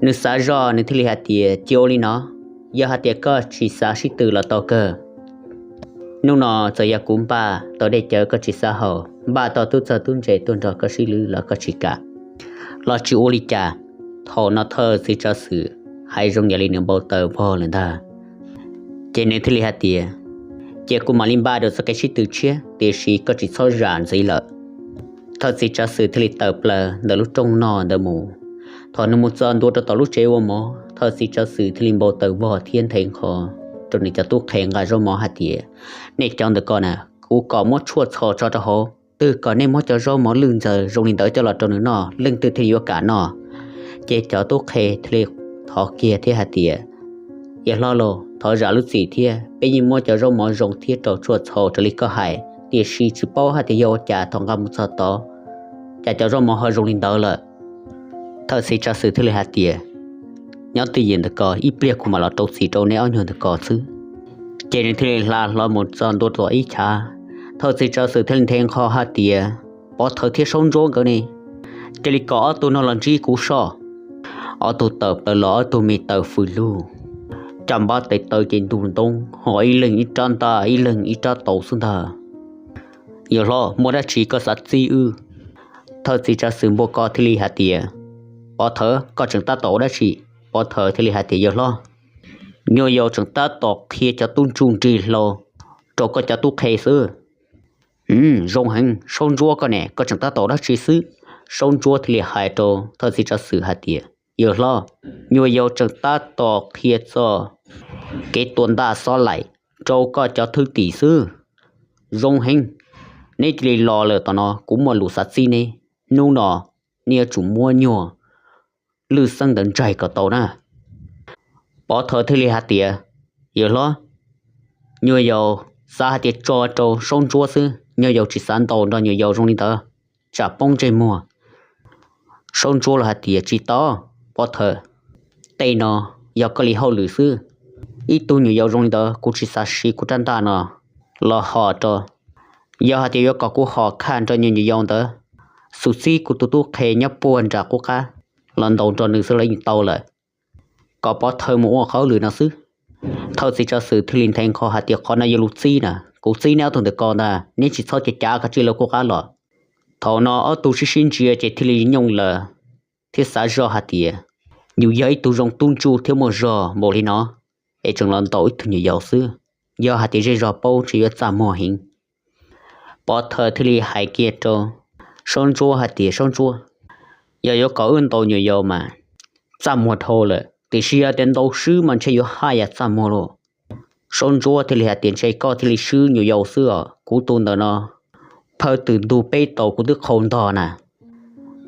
Nws xav zoj nws thiaj li hais tias, cia ua li no, yog hais tias koj tsis xav sib tw los tau kawg, hnub no txawm yog kuv npaj tau dej cawv koj tsis xav haus, npaj tau tub txawg tub ntse tuaj nrog koj sib lwv los koj tsis kam, los tsis ua li cas. Thaum no thawj txiv tsav xwm hais zoo yam li nws npau taws vog lawm ntag. Ces nws thiaj li hais tias, cia kuv mam li npaj rau txoj kev sib tw tshiab, tiam sis koj tsis txhob zam ntxiv lawm. Thawj txiv tsav xwm thiaj li tawm plaws ntawm lub rooj noj ntawd mus. Thaum nws mus txog ntua rau tom lub tsev ua mov, thawj txiv tsav xwm thiaj li npau taws vog thiab nthe nqho rau nws cov tub qhe nqa zaub mov hais tias, nej cov ntawm ko na, kuv kom muab tshuaj txhaum tso rau hauv, twg kom nej muab cov zaub mov lwj ntxaws zoo li ntawd coj los rau nws noj, leej twg thiaj yuav kam noj. Ces cov tub qhe thiaj li thov kiag thiab hais tias, yawg hlob los thov zam lub txim thiab, peb yeej muab cov zaub mov zoo thiab rau tshuaj txhaum raws li koj hais, tiam sis tsis paub hais tias yog ua cas thaum nqa mus txog tod, cas cov zaub mov ho zoo li ntawd lawm. Thawj txiv tsav xwm thiaj li hais tias, nyob twj ywm ntawm ko, ib pliag kuv mam los rau txim rau neb ob nyuag ntawm ko xwb. Ces nws thiaj li hla hlo mus txog ntua tom ib chav. Thawj txiv tsav xwm thiaj li nthe nqho hais tias, Pov Thawv thiab Saub Ntsuab nkawd ne, cia li kom ob tug no los ntsib kuv soj. Ob tug tawm plaws los ob tug me taws fws lug, caj npab tes taw ces ntug ntoo, ho ib leeg ib rab ntaj ib leeg ib rab taus xwb ntag. Yawg hlob, muaj dab tsi koj xav txib wb? Thawj txiv tsav xwm npau ko thiaj li hais tias, Pov Thawv, koj tseem tab tom ua dab tsi? Pov Thawv thiaj li hais tias, yawg hlob, nyuam yaus tseem tab tom qhia cov tub ntsuj nrig hlau rau koj cov tub qhe xwb. Zoo heev, Saub Ntsuab koj ne, koj tseem tab tom ua dab tsi xwb? Saub Ntsuab thiaj li hais rau thawj txiv tsav xwm hais tias, yawg hlob, nyuam yaus tseem tab tom qhia txog kev tua ntaj xob laim rau koj cov thwj tim xwb. Zoo heev, neb cia li los lawm tom no, kuv muaj lus xav txib neb. Hnub no neb yuav tsum muab nyuag Lwj Xeeb ntawd ntsaig kom tau na. Pov Thawv thiaj li hais tias, yawg hlob, nyuam yaus xav hais tias tso rau Saub Ntsuab xwb, nyuam yaus tsis xav ntaus nrog nyuam yaus zoo li ntawd, tsam poob ntsej muag. Saub Ntsuab los hais tias, tsis tau, Pov Thawv, tej no yog koj li hauj lwm xwb. Ib tug nyuam yaus zoo li ntawd kuv tsis xav siv kuv rab ntaj no los hom rau. Yog hais tias yuav kom kuv hom khaj nrog nyuam yaus ntawd, xub txib kuv tus tub qhe nyob puag nram qub qab los ntaus nrog nws xwb los yeej tau lawm. Kom Pov Thawv mus ua qhov lwm no xwb. Thawj txiv tsav xwm thiaj li nthe nqho hais tias, qhov no yog lus txib na, kuv txib neb ob tug ntawm ko ntag, neb tsis txhob cav cav kom tsij lawv qub qab los. Thaum no ob tug sib sib ntsia ces thiaj li nyooj lawm thiab xav zoj hais tias, yus yog ib tug zoo tub ntsuj thiab muaj zog npaum li no, es tseem los ntaus ib tug nyuam yaus xwb, yog hais tias zej zog paub ntshe yuav txaj muag heev. Pov Thawv thiaj li hais kiag rau Saub Ntsuab hais tias, Saub Ntsuab, yog yuav kom wb ntaus nyuam yaus mas txaj muag dhau lawm, tiam sis yog tias ntaus swb mas ntshe yuav haj yam txaj muag lauj. Saub Ntsuab thiaj li hais tias, ntshe koj thiaj li swb nyuam yaus xwb os, kuv tus ntawm no phawj twm ntug peb tau kuv twb qhau ntog na.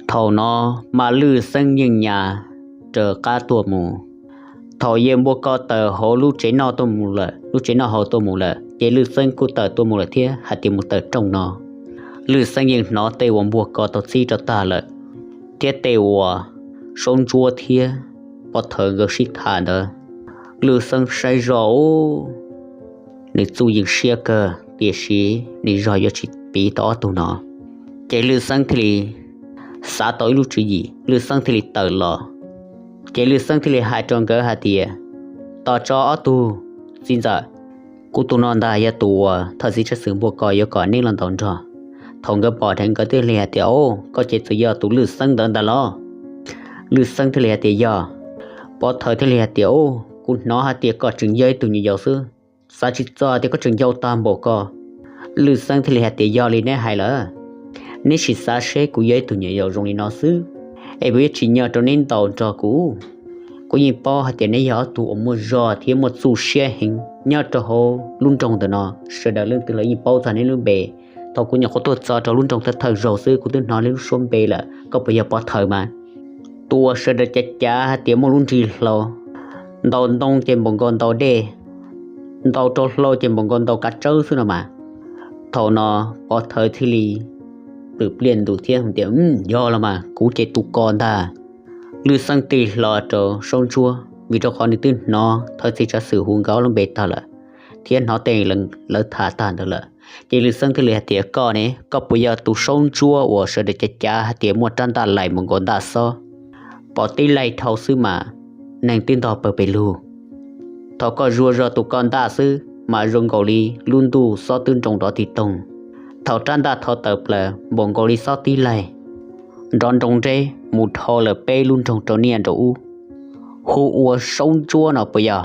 Thaum no mas Lwj Xeeb yeej nyas raws qab tuaj mus, Thaum yawg npua ko tawm hauv lub tsev noj tuaj mus lawm, lub tsev noj haus tuaj mus lawm, ces Lwj Xeeb kuj tawm tuaj mus lawm thiab hais tias mus tawm rooj no. Lwj Xeeb yeej hnov tej uas npua ko tau txib rau tag lawm, thiab tej uas Saub Ntsuab thiab Pov Thawm nkawd sib tham ntawd. Lwj Xeeb saib zoj ub, nws txuj yeej siab kawg tiam sis nws zog yuav tsis piv tau ob tug no. Ces Lwj Xeeb thiaj li xav tau ib lub tswv yim, Lwj Xeeb thiaj li tawm los. Ces Lwj Xeeb thiaj li hais rau nkawd hais tias, Tos tso ob tug txiv ntxawm, kuv tus no ntag yog tus uas thawj txiv tsab xwm npua ko yuav kom neb los ntaus nrog. Thaum nkawd pom dheev nkawd thiaj li hais tias, Au, koj ces txawm yog tus Lwj Xeeb ntawd ntag los? Lwj Xeeb thiaj li hais tias, Yog. Pov Thawm thiaj li hais tias, Au, kuv hnov hais tias koj tseem yog ib tug nyuam yaus xwb, xav tsis txog tias koj tseem yau tag npaum ko. Lwj Xeeb thiaj li hais tias, Yog li neb hais lawm, neb sim xav seb kuv yog ib tug nyuam yaus zoo li no xwb, es kuv yuav tsim nyog rau neb ntaus nrog kuv. Kuv yeej paub hais tias neb yog ob tug uas muaj zog thiab muaj txuj siab heev nyob rau hauv lub nroog ntawm no, sawv daws leej twg los yeej paub txog neb lub npe. Thaum kuv nyuam qhuav tuaj txog rau lub nroog thawj thawj zaug xwb kuv twb hnov neb lub suab npe lawm, koj puas yog Pov Thawm mas? Tus uas sawv daws cav cav hais tias muaj lub nrig hlau, ntaus ntoo ces npaum nkaus ntaus dej, ntaus rau hlau ces npaum nkaus ntaus kav tsawb xwb no mas. Thaum no Pov Thawm thiaj li plwm pliaj ntus thiab tias, Yog los mas, kuv ces tus ko ntag. Lwj Xeeb tig hlo rau Saub Ntsuab, vim rau qhov nws twb hnov thawj txiv tsab xwm hu nkawd ob lub npe tag lawm, thiab hnov tej lawv tham tag ntawd lawm. Ces Lwj Xeeb thiaj li hais tias, Koj ne, koj puas yog tus Saub Ntsuab uas sawv daws cav cav hais tias muaj rab ntaj laim npaum nkaus ntaj xob, pom tib laig dhau xwb mas neeg twb ntog pawg pes lug? Thaum koj zuag zog tus ko ntaj xwb mas zoo nkaus li lub ntuj xob twb nroo nrov tig toog. Thaum rab ntaj tho tawm plaws npaum nkaus li xob tib laig, nrov nroo nreb mus dhau lawm peb lub nroog rau niaj nraum ub, hu ua Saub Ntsuab no puas yog?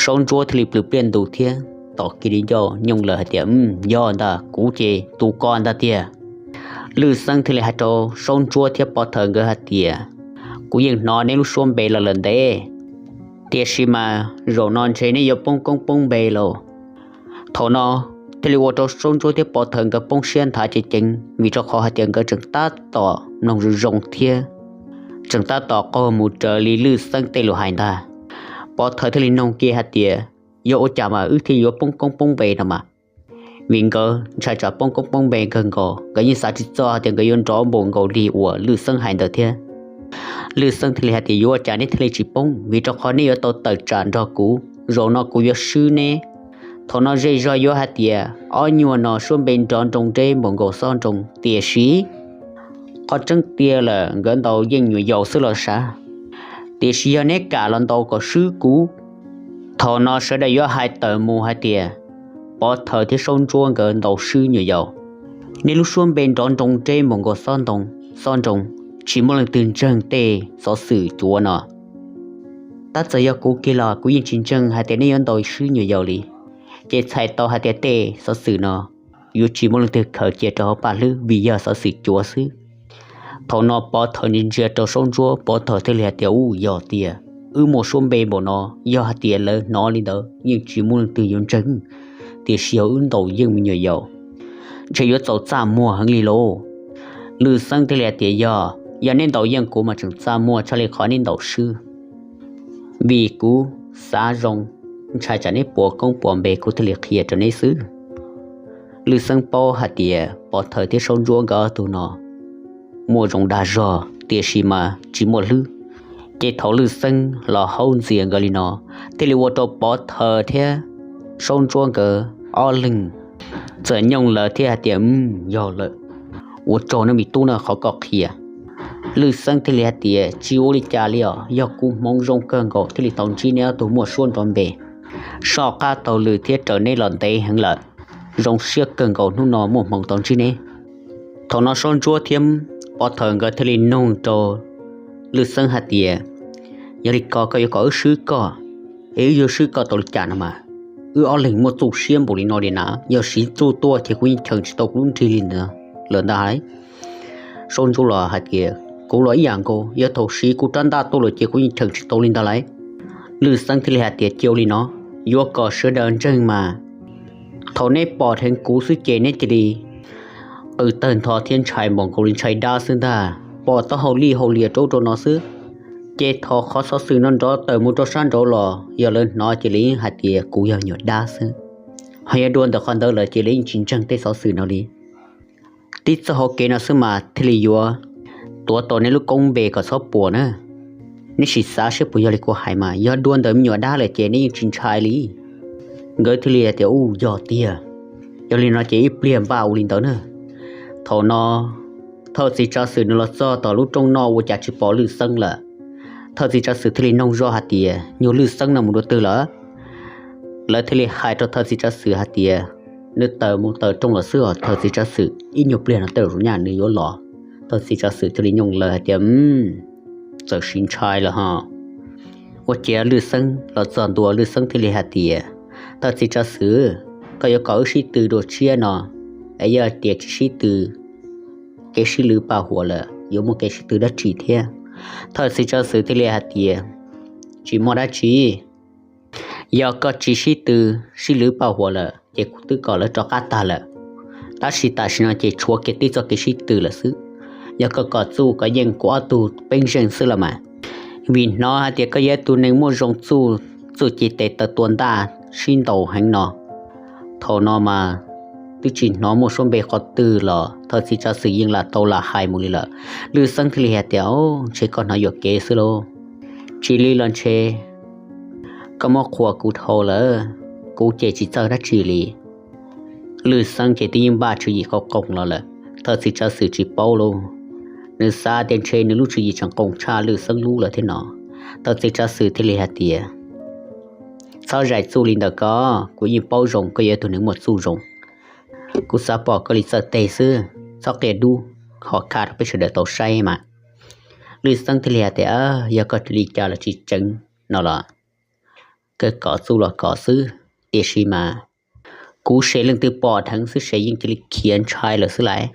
Saub Ntsuab thiaj li plwm pliaj ntus thiab tom kiag li ncauj nyooj lawm hais tias, Yog ntag, kuv ces tus ko ntag tiag. Lwj Xeeb thiaj li hais rau Saub Ntsuab thiab Pov Thawm nkawd hais tias, Kuv yeej hnov neb lub suab npe los lawm ntev, tiam sis mas zaum no ntshe neb yuav poob koob poob npe lauj. Thaum no thiaj li ua rau Saub Ntsuab thiab Pov Thawm nkawd poob siab nthav ceev ceev, vim rau qhov hais tias nkawd tseem tab tom mloog zoo zoo thiab tseem tab tom qaug mus raws li Lwj Xeeb tej lus hais ntag. Pov Thawm thiaj li nug kiag hais tias, Yog ua cas mas wb thiaj yuav poob koob poob npe no mas? Vim nkawd ntshai tsam poob koob poob npe kawg nkaus, nkawd yeej xav tsis txog tias nkawd yuav nrov npaum nkaus li uas Lwj Xeeb hais ntawd thiab. Lwj Xeeb thiaj li hais tias, Yuav ua cas neb thiaj li tsis poob? Vim rau qhov neb yuav tau tawm tsam nrog kuv, zaum no kuv yuav swb neb. Thaum no zej zog yuav hais tias ob nyuag no suab npe nrov nroo nreb npaum nkaus xob nroo, tiam sis qhov tseeb tiag lawm nkawd ntaus yeej nyuam yaus xwb los sav. Tiam sis yog neb kam los ntaus kom swb kuv. Thaum no sawv daws yuav hais tawm mus hais tias Pov Thawm thiab Saub Ntsuab nkawd ntaus swb nyuam yaus. Neb lub suab npe nrov nroo nreb npaum nkaus xob ntoo, xob nroo, tsis muaj leej twg ntseeg tej xov xwm cuav no. Tab txawm yog kuv kiag los kuv yeej tsis ntseeg hais tias neb yuav ntaus swb nyuam yaus li. Ces txhais tau hais tias tej xov xwm no yuav tsis muaj leej twg khaws cia rau hauv paj hlwb vim yog xov xwm cuav xwb. Thaum no Pov Thawm ntsia ntsia rau Saub Ntsuab, Pov Thawm thiaj li hais tias, Ub, yog tiag, wb muaj suab npe npaum no, yog hais tias lawv hnov li ntawd yeej tsis muaj leej twg yuav ntseeg, tiam sis yog wb ntaus yeej me nyuam yaus, ntshe yuav txaus txaj muag heev li lauj. Lwj Xeeb thiaj li hais tias, Yog, yog neb ntaus yeej kuv mas tseem txaj muag tshaj li qhov neb ntaus swb. Vim kuv xav zoo, ntshai tsam neb puas koob puas npe kuv thiaj li qhia rau neb xwb. Lwj Xeeb paub hais tias Pov Thawm thiab Saub Ntsuab nkawd ob tug no muaj zoo dag zog tiam sis mas tsis muaj hlwb. Ces thaum Lwj Xeeb los haub ntxias nkawd li no, thiaj li ua rau Pov Thawm thiab Saub Ntsuab nkawd ob leeg txawm nyooj lawv thiab hais tias, Yog lawm, ua tsaug nawb me tub na qhov koj qhia. Lwj Xeeb thiaj li hais tias, Tsis ua li cas li os, yog kuv hmoov zoo kawg nkaus thiaj li tau ntsib neb ob tug muaj suab nrov npe. Soj qab taug lw thiab raws neb los ntev heev lawm, zoo siab kawg nkaus hnub no muaj hmoov tau ntsib neb. Thaum no Saub Ntsuab thiab Pov Thawm nkawd thiaj li nug rau Lwj Xeeb hais tias, Yog li ko koj yuav kom wb swb koj, es wb yuav swb koj tau li cas no mas? Wb ob leeg muaj txuj siab npaum li no li na, yog siv txuj tuaj ces kuv yeej cheem tsis tau kuv lub nrig li ntawd lawm ntag lauj. Saub Ntsuab los hais tias, Kuv los ib yam nkaus, yog thaum siv kuv rab ntaj tuaj lawm ces kuv yeej cheem tsis tau li ntag lauj. Lwj Xeeb thiaj li hais tias, Cia ua li no, yuav kom sawv daws ntseeg mas, thaum neb pom dheev kuv xwb ces neb cia li qw tawg ntho thiab ntshai npaum nkaus li ntshai dab xwb ntag, pom taub hau lij hau lias rau ub rau no xwb. Ces thaum qhov xov xwm no nrov tawm mus rau sab nraud los yog lawv hnov ces lawv yeej hais tias kuv yog nyuam dab xwb. Ho yog dua ntawm qhov ntawd lawm ces lawv yeej tsis ntseeg tej xov xwm no li. Tib txoj hauv kev no xwb mas thiaj li yuav tuav tau nej lub koob npe kom txhob puas na. Nej sim xav seb puas yog li kuv hais mas, yog dua ntawm me nyuam dab lawm ces nej yeej tsis ntshai li. Nkawd thiaj li hais tias, u, yog tiag. Yog li no ces ib pliag npaj ua li ntawd na. Thaum no thawj txiv tsav xwm nws los txog tom lub rooj noj ua cas tsis pom Lwj Xeeb lawm. Thawj txiv tsav xwm thiaj li noog zoj hais tias, nyuag Lwj Xeeb no mus dua twg lawm? Lawv thiaj li hais rau thawj txiv tsav xwm hais tias, nws tawm mus tawm rooj los xwb os thawj txiv tsav xwm, ib nyuag pliag no tej zaum nyaj nws yuav los. Thawj txiv tsav xwm thiaj li nyooj lawv hais tias, txawm sis ntshai lawm ho. Ua ciav Lwj Xeeb los txog ntua, Lwj Xeeb thiaj li hais tias, thawj txiv tsav xwm, koj yuav kom wb sib tw dua tshiab no, es yog tias tsis sib tw, kev sib lwv paj huam lawm yuav muaj kev sib tw dab tsi thiab? Thawj txiv tsav xwm thiaj li hais tias, tsis muaj dab tsi. Yog koj tsis sib tw, sib lwv paj huam lawm ces kuv twb kom lawv rov qab tag lawm. Tab sis tam sim no ces tshuav kiag tib txoj kev sib tw lawm xwb. Yog koj kom txuj kov yeej kuv ob tug peeb zeej xwb los mas, vim hnov hais tias koj yog ib tug neeg muaj zoo txuj, txuj ci tes taw tua ntaj sib ntaus heev no. Thaum no mas twb tsis hnov muaj suab npe qhov twg los thawj txiv tsav xwm yeej lam tau lam hais mus li lawm. Lwj Xeeb thiaj li hais tias, ntshe koj hnov yuam kev xwb lauj. Tsis li los ntshe koj muab qhuas kuv dhau lawm, kuv ces tsis txawj dab tsi li. Lwj Xeeb ces twb yeej npaj tswv yim qoo qoo los lawm, thawj txiv tsav xwm tsis paub lauj. Nws xav tias ntshe nws lub tswv yim tseem qoo tshaj Lwj Xeeb lub lawm thiab no. Thawj txiv tsav xwm thiaj li hais tias, txhob zais txuj li ntawm koj, kuv yeej paub zoo koj yog ib tug neeg muaj txuj zoo. Kuv xav pom koj li txawj teb xwb, txhob qia dub, ho kha rau peb sawv daws tau saib mas. Lwj Xeeb thiaj li hais tias, yog koj li cas los tsis tseev no los, koj kom txuj los kom xwb, tiam sis mas kuv se leej twg pom dheev xwb se yeej cia li khiav ntshai lawm xwb lauj.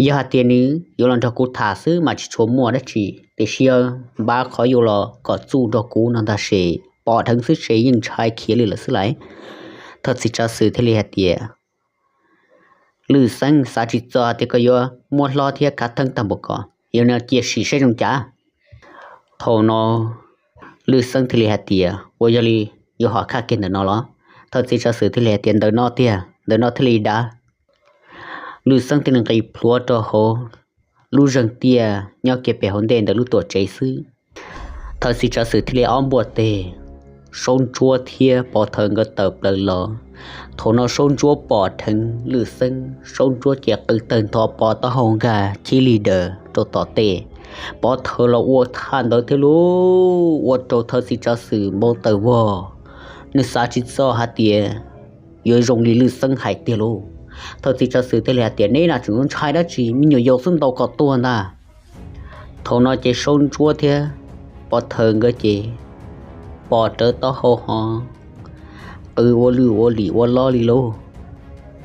Yog hais tias nws yuav los nrog kuv tham xwb mas tsis tshua muaj dab tsi, tiam sis yog npaj qhov yuav los kom txuj nrog kuv no ntag se pom dheev xwb se yeej ntshai khiav li lawm xwb lauj. Thawj txiv tsav xwm thiaj li hais tias, Lwj Xeeb, xav tsis txog hais tias koj yuav muab hlob thiab khav theeb tag npaum ko, yog no cia sim saib zoo cas. Thaum no Lwj Xeeb thiaj li hais tias, ua yog li yuav hom khaj kiag ntawm no los? Thawj txiv tsav xwm thiaj li hais tias, ntawm no tiag, ntawm no thiaj li dav. Lwj Xeeb thiaj li nqis plhuav rau hauv lub zeeg tiaj nyob kiag pem hauv ntej ntawm lub tuam tsev xwb. Thawj txiv tsav xwm thiaj li ob npuaj teg, Saub Ntsuab thiab Pov Thawv nkawd tawm plaws los. Thaum no Saub Ntsuab pom dheev Lwj Xeeb, Saub Ntsuab ces qw tawg ntho pov taub hau nkag chib li daws rau tom tej. Pov Thawv los ua thaj ntawd thiab lauj, ua rau thawj txiv tsav xwm npau taws vog. Nws xav tsis txog hais tias yuav zoo li Lwj Xeeb hais tiag lauj. Thawj txiv tsav xwm thiaj li hais tias, neb na tseem yuav ntshai dab tsi, me nyuam yaus xwb ntaus kom tuag ntag. Thaum no ces Saub Ntsuab thiab Pov Thawv nkawd ces pom rawv taub hau ho qw ua lwj ua lim ua lob li lauj.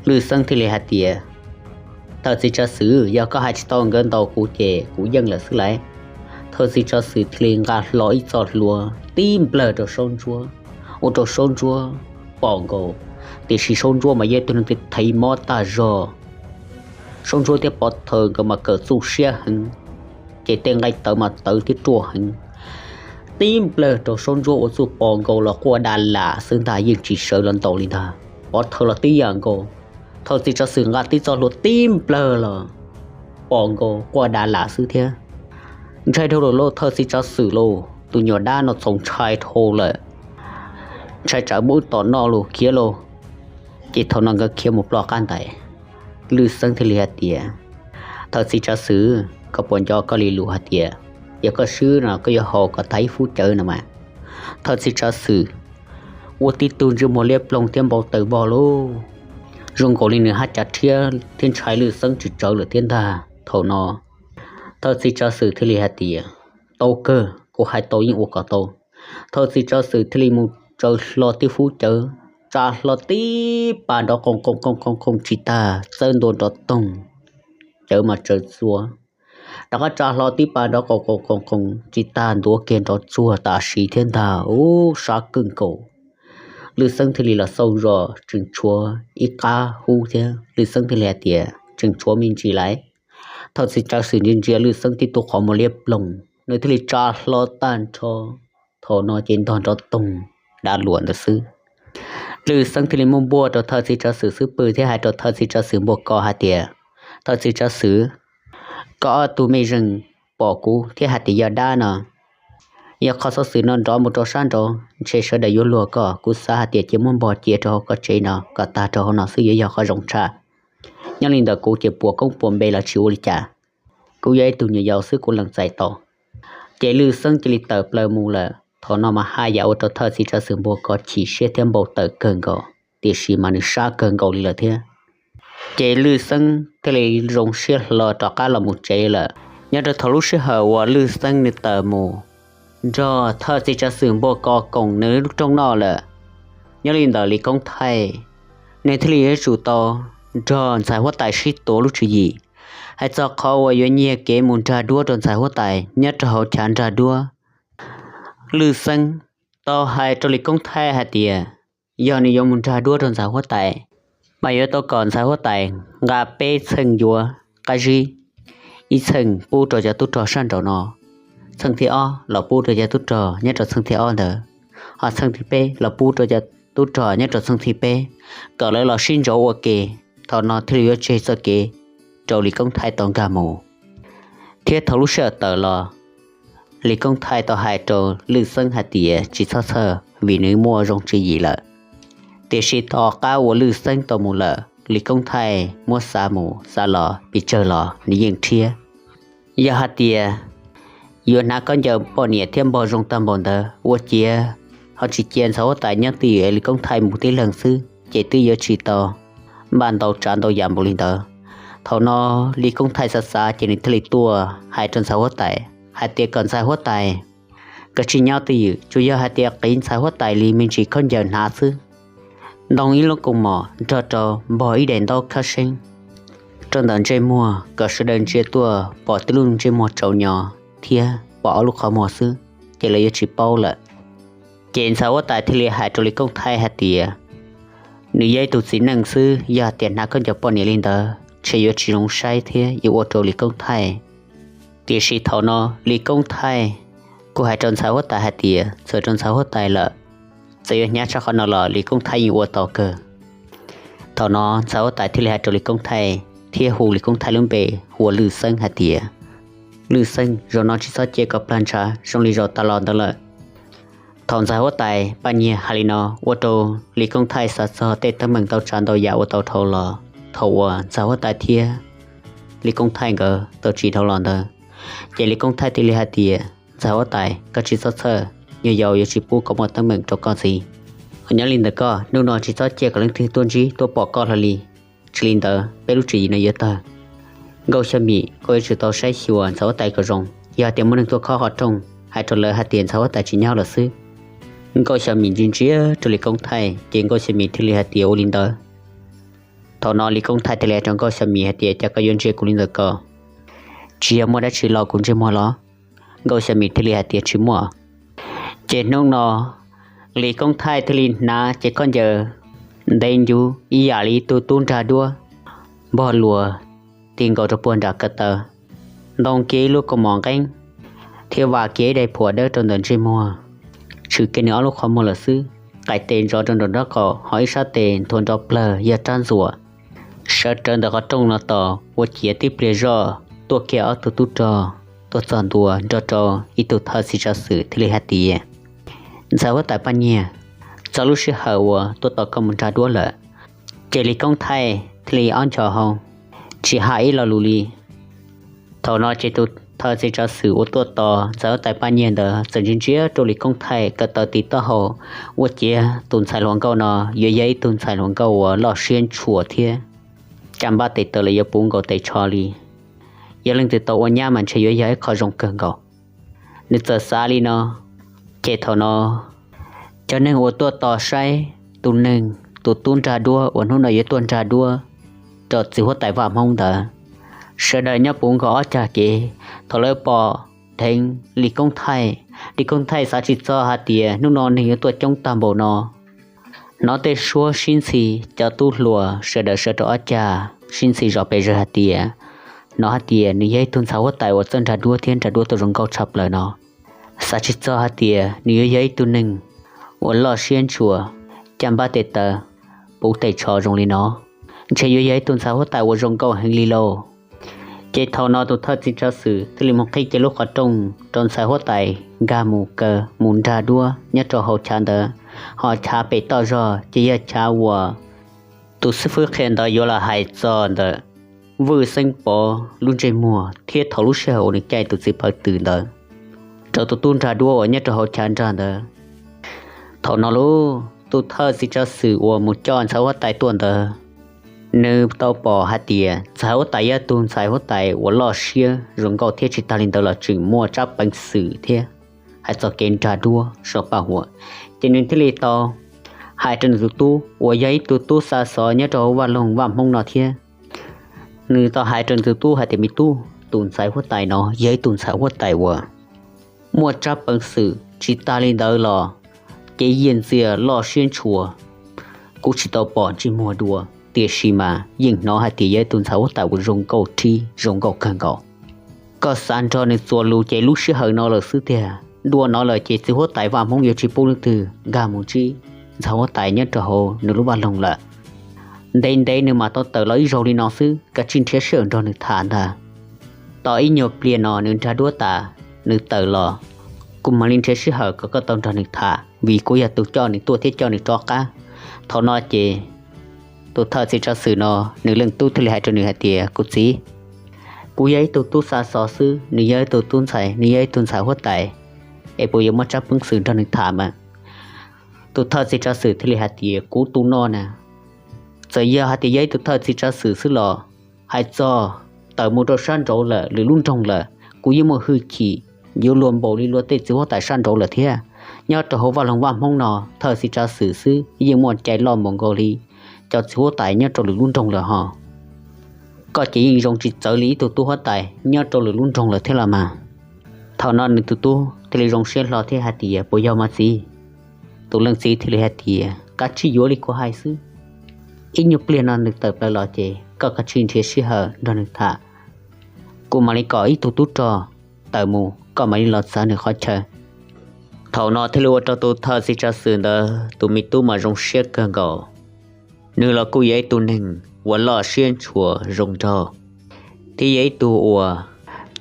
Lwj Xeeb thiaj li hais tias, thawj txiv tsav xwm, yog koj hais tsis tau nkawd ntaus kuv ces kuv yeej lawm xwb lauj. Thawj txiv tsav xwm thiaj li nqa hlo ib txoj hlua tib nplawg rau Saub Ntsuab, ua rau Saub Ntsuab pom nkaus, tiam sis Saub Ntsuab mas yog ib tug neeg thev mob tag zog. Saub Ntsuab thiab Pov Thawv nkawd mas kawm txuj siab heev, ces tej nqaij tawv mas tawv thiab ruaj heev. Tib nplawg rau Saub Ntsuab ua txuj pos nkaus los quaj da lam xwb ntag, yeej tsis sawv los ntaus li ntag. Pov Thawv los tib yam nkaus, thawj txiv tsav xwm nqa tib txoj hlua tib nplawg los pos nkaus quaj da lam xwb thiab. Ntshai dhau lawm lauj thawj txiv tsav xwm lauj, tus nyuam dab no txaus ntshai dhau lawm. Ntshai tsam muab wb tom noj los khiav lauj. Ces thaum no nkawd khiav mus ploj qab ntais. Lwj Xeeb thiaj li hais tias, thawj txiv tsav xwm, koj puas nco koj li lus hais tias yog koj swb no koj yuav haus kom tag ib fub cawv no mas? Thawj txiv tsav xwm ua tib tug ntsej muag liab ploog thiab npau taws vog lauj. Zoo nkaus li nws haj cav rhiab thiab ntshai Lwj Xeeb tsis tsawv lawm thiab ntag. Thaum no thawj txiv tsav xwm thiaj li hais tias, tau kawg, kuv hais tau yeej ua kom tau. Thawj txiv tsav xwm thiaj li mus tsaws hlo tib fub cawv, tsa hlo tib pas nrov qoos qoos qoos qoos qoos tsis tag, txawb ntua nrov toog, cawv mas tsaws txuas. Rov qab tsa hlo tib pas nrov qoos qoos qoos qoos tsis tag, ntuav kiag nrov tsuag tam sim thiab ntag. Ub, sab kawg nkaus. Lwj Xeeb thiaj li los xauj zog tseem tshuav ib qab hub thiab, Lwj Xeeb thiaj li hais tias, tseem tshuav me ntsis lauj. Thawj txiv tsav xwm ntsia ntsia Lwj Xeeb tib tug qhov muag liab ploog, nws thiaj li tsa hlo tag nrho. Thaum no ces ntog nrov toog dav luam ntawd xwb. Lwj Xeeb thiaj li muab npuaj rau thawj txiv tsav xwm xub pwg thiab hais rau thawj txiv tsav xwm npua ko hais tias, thawj txiv tsav xwm, koj ob tug mej zeej pom kuv thiab hais tias yog dab no, yog qhov xov xwm no nrov mus rau sab nraud ntshe sawv daws yuav luag koj. Kuv xav hais tias cia muab npog cia rau hauv koj tsev no kom tag rau hauv no xwb yuav yog qhov zoo tshaj. Nyob li ntawd kuv ces puas koob puas npe los tsis ua li cas, kuv yog ib tug nyuam yaus xwb kuv lees txais tau. Ces Lwj Xeeb cia li tawm plaws mus lawm. Thaum no mas haj yam ua rau thawj txiv tsav xwm npua ko chim siab thiab npau taws kawg nkaus, tiam sis mas nws sab kawg nkaus li lawm thiab. Ces Lwj Xeeb thiaj li zoo siab hlo rov qab los mus tsev lawm. Nyob rau thaum lub sij hawm uas Lwj Xeeb nws tawm mus nrog thawj txiv tsav xwm npua ko koom nws lub rooj noj lawm, nyob li ntawd Lis Koob Thaij nws thiaj li yuav tsum tau nrog ntxhais huab tais sib tuav lub tswv yim, hais txog qhov uas yuav nyiag kev mus nrag duab rau ntxhais huab tais nyob rau hauv chav nrag duab. Lwj Xeeb tau hais rau Lis Koob Thaij hais tias yog nws yuav mus nrag duab rau ntxhais huab tais, mas yuav tau kom ntxhais huab tais nqa peb txheej yuav qab zib, ib txheej pub rau cov tub rog sab nraum no, txheej thib ob los pub rau cov tub rog nyob rau txheej thib ob ntawd, ho txheej thib peb los pub rau cov tub rog nyob rau txheej thib peb, kom lawv los sib ntsauv ua ke. Thaum no thiaj li yuav tseg txoj kev rau Lis Koob Thaij tau nkag mus. Thiab thaum lub sij hawm tawm los, Lis Koob Thaij tau hais rau Lwj Xeeb hais tias tsis txhob txhawj vim nws muaj zoo tswv yim lawm. Tiam sis tom qab uas Lwj Xeeb tau mus lawm, Lis Koob Thaij muab xav mus xav los pes tsawg los nws yeej rhiab. Yog hais tias yuav hnav khaub ncaws poj niam thiab npog zoo tag npaum ntawd ua ciav ho tsis cia ntxhais huab tais nyob twj ywm, Lis Koob Thaij mus tib leeg xwb ces twb yuav tsis tau npaj ntau tsav ntau yam npaum li ntawd. Thaum no Lis Koob Thaij xav xav ces nws thiaj li tuaj hais rau ntxhais huab tais hais tias kom ntxhais huab tais kav tsij nyob twj ywm, tsuas yog hais tias qiv ntxhais huab tais li me ntsis khaub ncaws hnav xwb, ntoo ib lub kaus mom nrog rau npog ib daim ntaub khab seeb rau ntawm ntsej muag kom sawv daws ntsia tuaj pom tib lub ntsej muag tsaus nyo thiab pom ob lub qhov muag xwb, ces lawv yuav tsis paub lawm. Ces ntxhais huab tais thiaj li hais rau Lis Koob Thaij hais tias nws yog ib tug txiv neej xwb, yog tias hnav khaub ncaws poj niam li ntawd ntshe yuav tsis zoo saib thiab yuav ua rau Lis Koob Thaij. Tiam sis thaum no Lis Koob Thaij kuj hais rau ntxhais huab tais hais tias txawm rau ntxhais huab tais lawm, txawm yuav hnyav tshaj qhov no los Lis Koob Thaij yeej ua tau kawg. Thaum no ntxhais huab tais thiaj li hais rau Lis Koob Thaij thiab hu Lis Koob Thaij lub npe hu ua Lwj Xeeb hais tias, Lwj Xeeb, zaum no tsis txhob cia koj plag ntshav zoo li zaum tas los ntawd lawm. Thaum ntxhais huab tais Paj Nyiag hais li no ua rau Lis Koob Thaij xav txog tej teeb meem ntau tsav ntau yam uas tau dhau los thaum uas ntxhais huab tais thiab Lis Koob Thaij nkawd tau tsis dhau los ntawd, ces Lis Koob Thaij thiaj li hais tias, ntxhais huab tais, koj tsis txhob txhawj, nyuam yaus yuav tsis pub kom muaj teeb meem rau koj ntxiv. Nyob li ntawd koj hnub no tsis txhob cia kom leej twg tuaj ntsib tuaj pom koj hlo li, tsis li ntawd peb lub tswv yim no yuav tawg. Nkauj Xya Mim, koj yuav tsum tau saib xyuas ntxhais huab tais kom zoo, yog tias muaj neeg tuaj khob qhov rooj hais rau lawv hais tias ntxhais huab tais tsis nyob lawm xwb. Nkauj Xya Mim ntsia ntsia rau Lis Koob Thaij ces Nkauj Xya Mim thiaj li hais tias, ua li ntawd. Thaum no Lis Koob Thaij thiaj li hais rau Nkauj Xya Mim hais tias, cas koj yuav ntsia kuv li ntawd ko? Tsis yog muaj dab tsi los kuv ntsej muag los? Nkauj Xya Mim thiaj li hais tias, tsis muaj. Ces hnub no Lis Koob Thaij thiaj li hnav cev khaub ncaws ntev ncuv ib yam li ib tug tub nrag duab, npog luas ti nkaus rau puag nram ko taw, ntoo kiag ib lub kaus mom nqeeb, thiab vam kiag ib daim phuam dawb rau ntawm ntsej muag, tshwm kiag nws ob lub qhov muag lawm xwb. Qaij tes ntsos rau nraum nraub qaum, ho ib sab tes nthuav nrov plawg yog rab ntxuam. Sawv rawv ntawm qhov rooj no tos ua ciav tib pliag zoj tuaj kiag ob tug tub rog tuaj txog ntua nrog rau ib tug thawj txiv tsav xwm thiaj li hais tias, ntxhais huab tais Paj Nyiag, txog lub sij hawm uas tuaj tos koj mus nrag duab lawm. Ces Lis Koob Thaij thiaj li ob ncho hau, tsis hais ib lo lus li. Thaum no ces tus thawj txiv tsav xwm uas tuaj tos ntxhais huab tais Paj Nyiag ntawd txawm ntsia ntsia rau Lis Koob Thaij ko taw tiv taub hau, ua ciav tus ntxhais hluas nkauj no yuav yog ib tug ntxhais hluas nkauj uas loj siab ntshua thiab caj npab tes taw los yuav puv nkaus tes tsho li. Yog leej twg tau ua nyab mas ntshe yuav yog ib qho zoo kawg nkaus. Nws txawm xav li no. Ces thaum no cov neeg uas tuaj tos saib tus neeg, tus tub nrag duab uas hnub no yuav tuaj nrag duab rau txiv huab tais Vaj Hmoob ntawd, sawv daws nyob puv nkaus ob cag kev. Thaum lawv pom dheev Lis Koob Thaij, Lis Koob Thaij xav tsis txog hais tias hnub no neeg yuav tuaj coob tag npaum no. Hnov tej suab sib ntxhi, cov tub hluas sawv daws sawv rau ob cag sib ntxhi zos pes zawg hais tias, hnov hais tias nws yog ib tug ntxhais huab tais uas txawj nrag duab thiab nrag duab tau zoo nkauj tshaj plaws no. Xav tsis txog hais tias nws yuav yog ib tug neeg uas loj siab ntshua, caj npab tes taw, puv tes tsho zoo li no, ntshe yuav yog ib tug ntxhais huab tais uas zoo nkauj heev li lauj. Ces thaum no tus thawj txiv tsav xwm thiaj li mus qhib kiag lub qhov rooj rau ntxhais huab tais nkag mus kaw mus nrag duab nyob rau hauv chav ntawd, ho chav pem toj zog ces yog chav uas tus xib fwb qhia ntawd yuav los hais txog ntawm Vwj Xeeb Pov lub ntsej muag thiab thaum lub sij hawm uas nws caij tus txiv pawv twm ntawd rau tus tub nrag duab uas nyob rau hauv chav nrag ntawd. Thaum no lauj, tus thawj txiv tsav xwm uas mus coj ntxhais huab tais tuaj ntawd, nws tau pom hais tias ntxhais huab tais yog tus ntxhais huab tais uas loj siab zoo nkauj thiab tsis tag li ntawd los tseem muaj tsab peev xwm thiab hais txog kev nrag duab so paj huam. Ces nws thiaj li tau hais rau nws tus tub uas yog ib tug tub xa xov nyob rau hauv vaj loog vaj Hmoob no thiab. Nws tau hais rau nws tus tub hais tias, me tub, tus ntxhais huab tais no yog ib tug ntxhais huab tais uas muaj tsab peev xwm, tsis tag li ntawd los kev yiag ntxias loj siab ntshua. Kuv tsis tau pom ntsej muag dua, tiam sis mas yeej hnov hais tias yog ib tug ntxhais huab tais uas zoo nkauj rhib zoo nkauj kawg nkaus. Koj xav nrog nws txuas lus ces lub sij hawm no lawm xwb tiag. Dua no lawm ces txiv huab tais vaj Hmoob yuav tsis pub leej twg nkag mus ntsib ntxhais huab tais nyob rau hauv nws lub vaj loog lawm. Ntev ntev nws mam tau tawm los ib zaug li no xwb, kav tsij nrhiav sij hawm nrog nws tham ntag. Tos ib nyuag pliag no nws nrag duab tas, nws tawm los, kuv mam li nrhiav sij hawm kom koj tau nrog nws tham, vim kuv yog tus coj nws tuaj thiab coj nws rov qab. Thaum no ces tus thawj txiv tsav xwm no, nws leej tub thiaj li hais rau nws hais tias, kuv txiv, kuv yog ib tug tub xa xov xwb, nws yog ib tug tub ntxhais, nws yog ib tug ntxhais huab tais, es puas yuav muaj tsab peev xwm nrog nws tham mas? Tus thawj txiv tsav xwm thiaj li hais tias, kuv tus no na, txawm yog hais tias yog ib tug thawj txiv tsav xwm xwb los, hais txog tawm mus rau sab nraud lawm lwm lub nroog lawm, kuv yeej muaj hwj chim yuav luag npaum li luag tej txiv huab tais sab nraud lawm thiab. Nyob rau hauv vaj loog vaj Hmoob no, thawj txiv tsav xwm xwb yeej muaj cai loj npaum nkaus li cov txiv huab tais nyob rau lwm lub nroog lawm ho. Koj ces yeej zoo tsis txawv li ib tug tub huab tais nyob rau lwm lub nroog lawm thiab los mas. Thaum no nws tus tub thiaj li zoo siab hlo thiab hais tias, puas yog mas txiv? Tus leej txiv thiaj li hais tias, kav tsij yuav li kuv hais xwb. Ib nyuag pliag no nws tawm plaws los ces koj kav tsij nrhiav sij hawm nrog nws tham. Kuv mam li kom ib tug tub rog tawm mus, koj mam li los txav nws qhov chaw. Thaum no thiaj li ua rau tus thawj txiv tsav xwm ntawd tus me tub mas zoo siab kawg nkaus. Nws los kuj yog ib tug neeg uas loj siab ntshua zoo nraug, thiab yog ib tug uas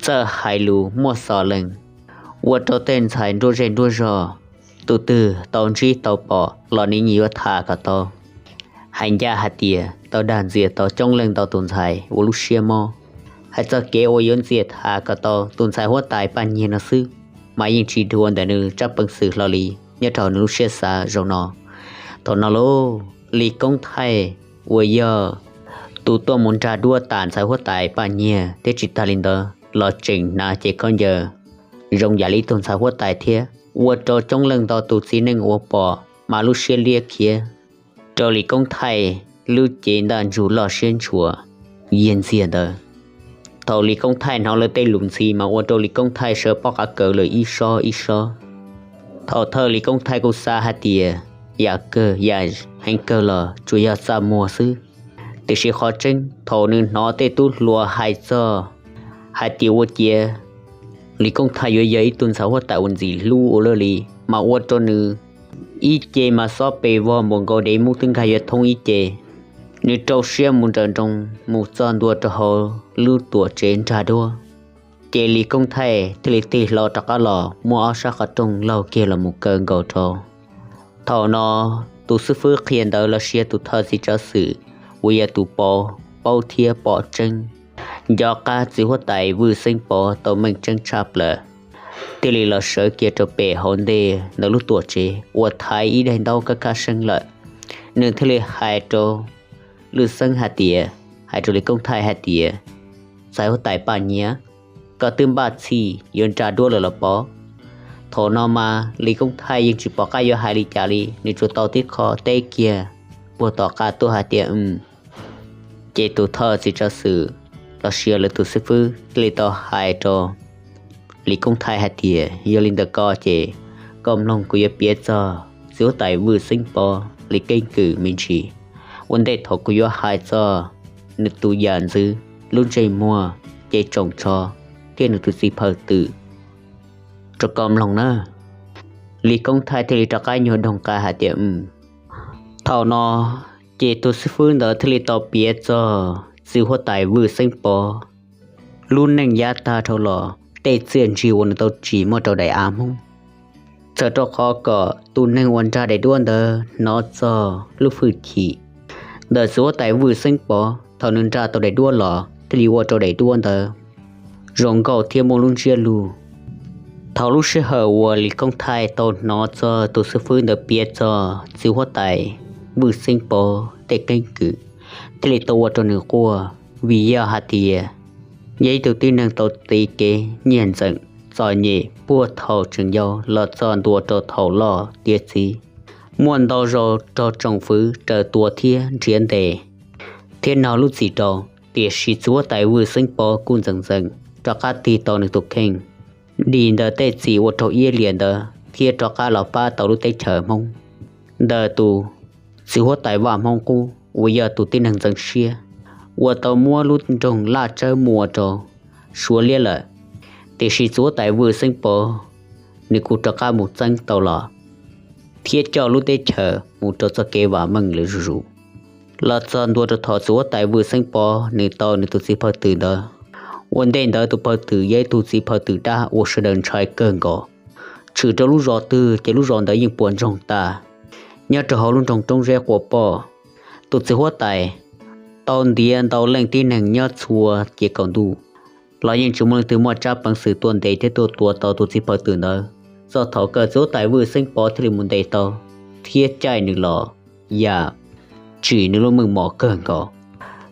txawj hais lus muaj xov lees, ua rau tej ntxhais nruab zej nruab zog, tus twg tau ntsib tau pom los nws yeej yuav tham kom tau. Hais ncaj hais tias tau dag ntxias tau coob leej ntau tus ntxhais ua lub siab mob. Hais txog kev uas yuav ntxias tham kom tau tus ntxhais huab tais Paj Nyiag no xwb, mas yeej tsis dhuav ntawm nws tsab peev xwm hlo li nyob rau nws lub siab xav zaum no. Thaum no lauj, Lis Koob Thaij uas yog tus tuaj mus nrag duab tas ntxhais huab tais Paj Nyiag thiab tsis tag li ntawd los tseem hnav cev khaub ncaws zoo yam li ib tug ntxhais huab tais thiab, ua rau coob leej ntau tus txiv neej uas pom mas lub siab liab khiav rau Lis Koob Thaij lub cev ntaj ntsug loj siab ntshua yiag ntxiag ntawd. Thaum Lis Koob Thaij hnov lawv tej lus ntxhi mas ua rau Lis Koob Thaij sawv pob qa kaws lawm ib sob ib sob. Thaum thawj Lis Koob Thaij kuj xav hais tias yam kawg yam heev kawg los tsuas yog txaj muag xwb. Tiam sis qhov tseeb thaum nws hnov tej tub hluas hais txog hais tias ua ciav Lis Koob Thaij yuav yog ib tug ntxhais huab tais uas ntxim hlub ua luaj li, mas ua rau nws ib ce mas xob pes vog npaum nkaus dev mub twb nkag yuav thoob ib ce. Nws rau siab mus nrawm nroos mus txog ntua rau hauv lub tuam tsev nrag duab. Ces Lis Koob Thaij thiaj li tig hlo rov qab los muab ob sab qhov rooj laug kiag los mus kaw nkaus rau. Thaum no tus xib fwb qhia ntawd los sis tus thawj txiv tsav xwm uas yog tus paub thiab pom tseeb, nco qab txiv huab tais Vwj Xeeb Pov tau meej tseeb tshaj plaws, thiaj li los sawv kiag rau pem hauv ntej ntawm lub tuam tsev uas thaiv ib daim ntaub kaj kaj seeb lawm. Nws thiaj li hais rau Lwj Xeeb hais tias, hais rau Lis Koob Thaij hais tias, txiv huab tais Paj Nyiag, koj twb npaj txhij yuav nrag duab lawm los pob? Thaum no mas Lis Koob Thaij yeej tsis pom qab yuav hais li cas li, nws tsuas tau tib qho teb kiag puag tom qab tuaj hais tias, Ces tus thawj txiv tsav xwm los sis lawv tus xib fwb thiaj li tau hais rau Lis Koob Thaij hais tias, yog li ntawd ko ces koj mloog kuv yuav piav txog txiv huab tais Vwj Xeeb Pov li keeb kwm me ntsis. Ua ntej thaum kuv yuav hais txog nws tus yam ntxwv, lub ntsej muag, ces tsoom tsho thiab nws tus txiv phaw twm rau koj mloog na. Lis Koob Thaij thiaj li rov qab nyuag doog qa hais tias, Thaum no ces tus xib fwb ntawd thiaj li tau piav txog txiv huab tais Vwj Xeeb Pov lub neej yav tag dhau los tej txiaj ntsig uas nws tau tsim muaj rau daim av Hmoob. Txawm rau qhov kom tus neeg uas nrag daim duab ntawd hnov txog lub hwj chim ntawm txiv huab tais Vwj Xeeb Pov thaum nws nrag tau daim duab los thiaj li ua rau daim duab ntawd zoo nkauj thiab muaj lub ntsiab lus. Thaum lub sij hawm uas Lis Koob Thaij tau hnov txog tus xib fwb ntawd piav txog txiv huab tais Vwj Xeeb Pov tej keeb kwm thiaj li tau ua rau nws quaj, vim yog hais tias yog ib tug tib neeg tau tiv kev nyiag ntxeem txom nyem puag thaum tseem yau los txog ntua rau thaum loj tiav txiv, muaj ntau zaus raug tsoom fwv raws tua thiab nrhiav ntes thiab nog lub txim rau. Tiam sis txiv huab tais Vwj Xeeb Pov kuj ntxeem ntxeem rov qab tig tau nws tus kheej dim ntawm tej txim ua raug iab liam ntawd thiab rov qab los pab tau lub teb chaws Hmoob ntawm tus txiv huab tais Vaj Hmoob Qub uas yog tus tib neeg ntxeev siab uas tau muab lub nroog Laj Tsawb muas rau Suav liab lawm. Tiam sis txiv huab tais Vwj Xeeb Pov nws kuj rov qab mus txeeb tau los thiab coj lub teb chaws mus rau txoj kev vam meej lawm zuj zus. Los txog ntua rau thaum txiv huab tais Vwj Xeeb Pov nws tau nws tus txiv phaw twm ntawd, ua ntej ntawd tus phaw twm yog ib tug txiv phaw twm dab uas sawv daws ntshai kawg nkaus. Tshwm rau lub zos twg ces lub zos ntawd yeej puas ntsoog tas. Nyob rau hauv lub nroog Roob Zeb Quas Poj, tus txiv huab tais tau ntiav ntau leej tib neeg nyob txhua ces kaum ntuj los yeej tsis muaj leej twg muaj tsab peev xwm tuaj ntes thiab tuaj tua tau tus txiv phaw twm ntawd. Txog thaum kawg txiv huab tais Vwj Xeeb Pov thiaj li mus ntes tau thiab caij nws los yam tsim nws lub meej mom kawg nkaus.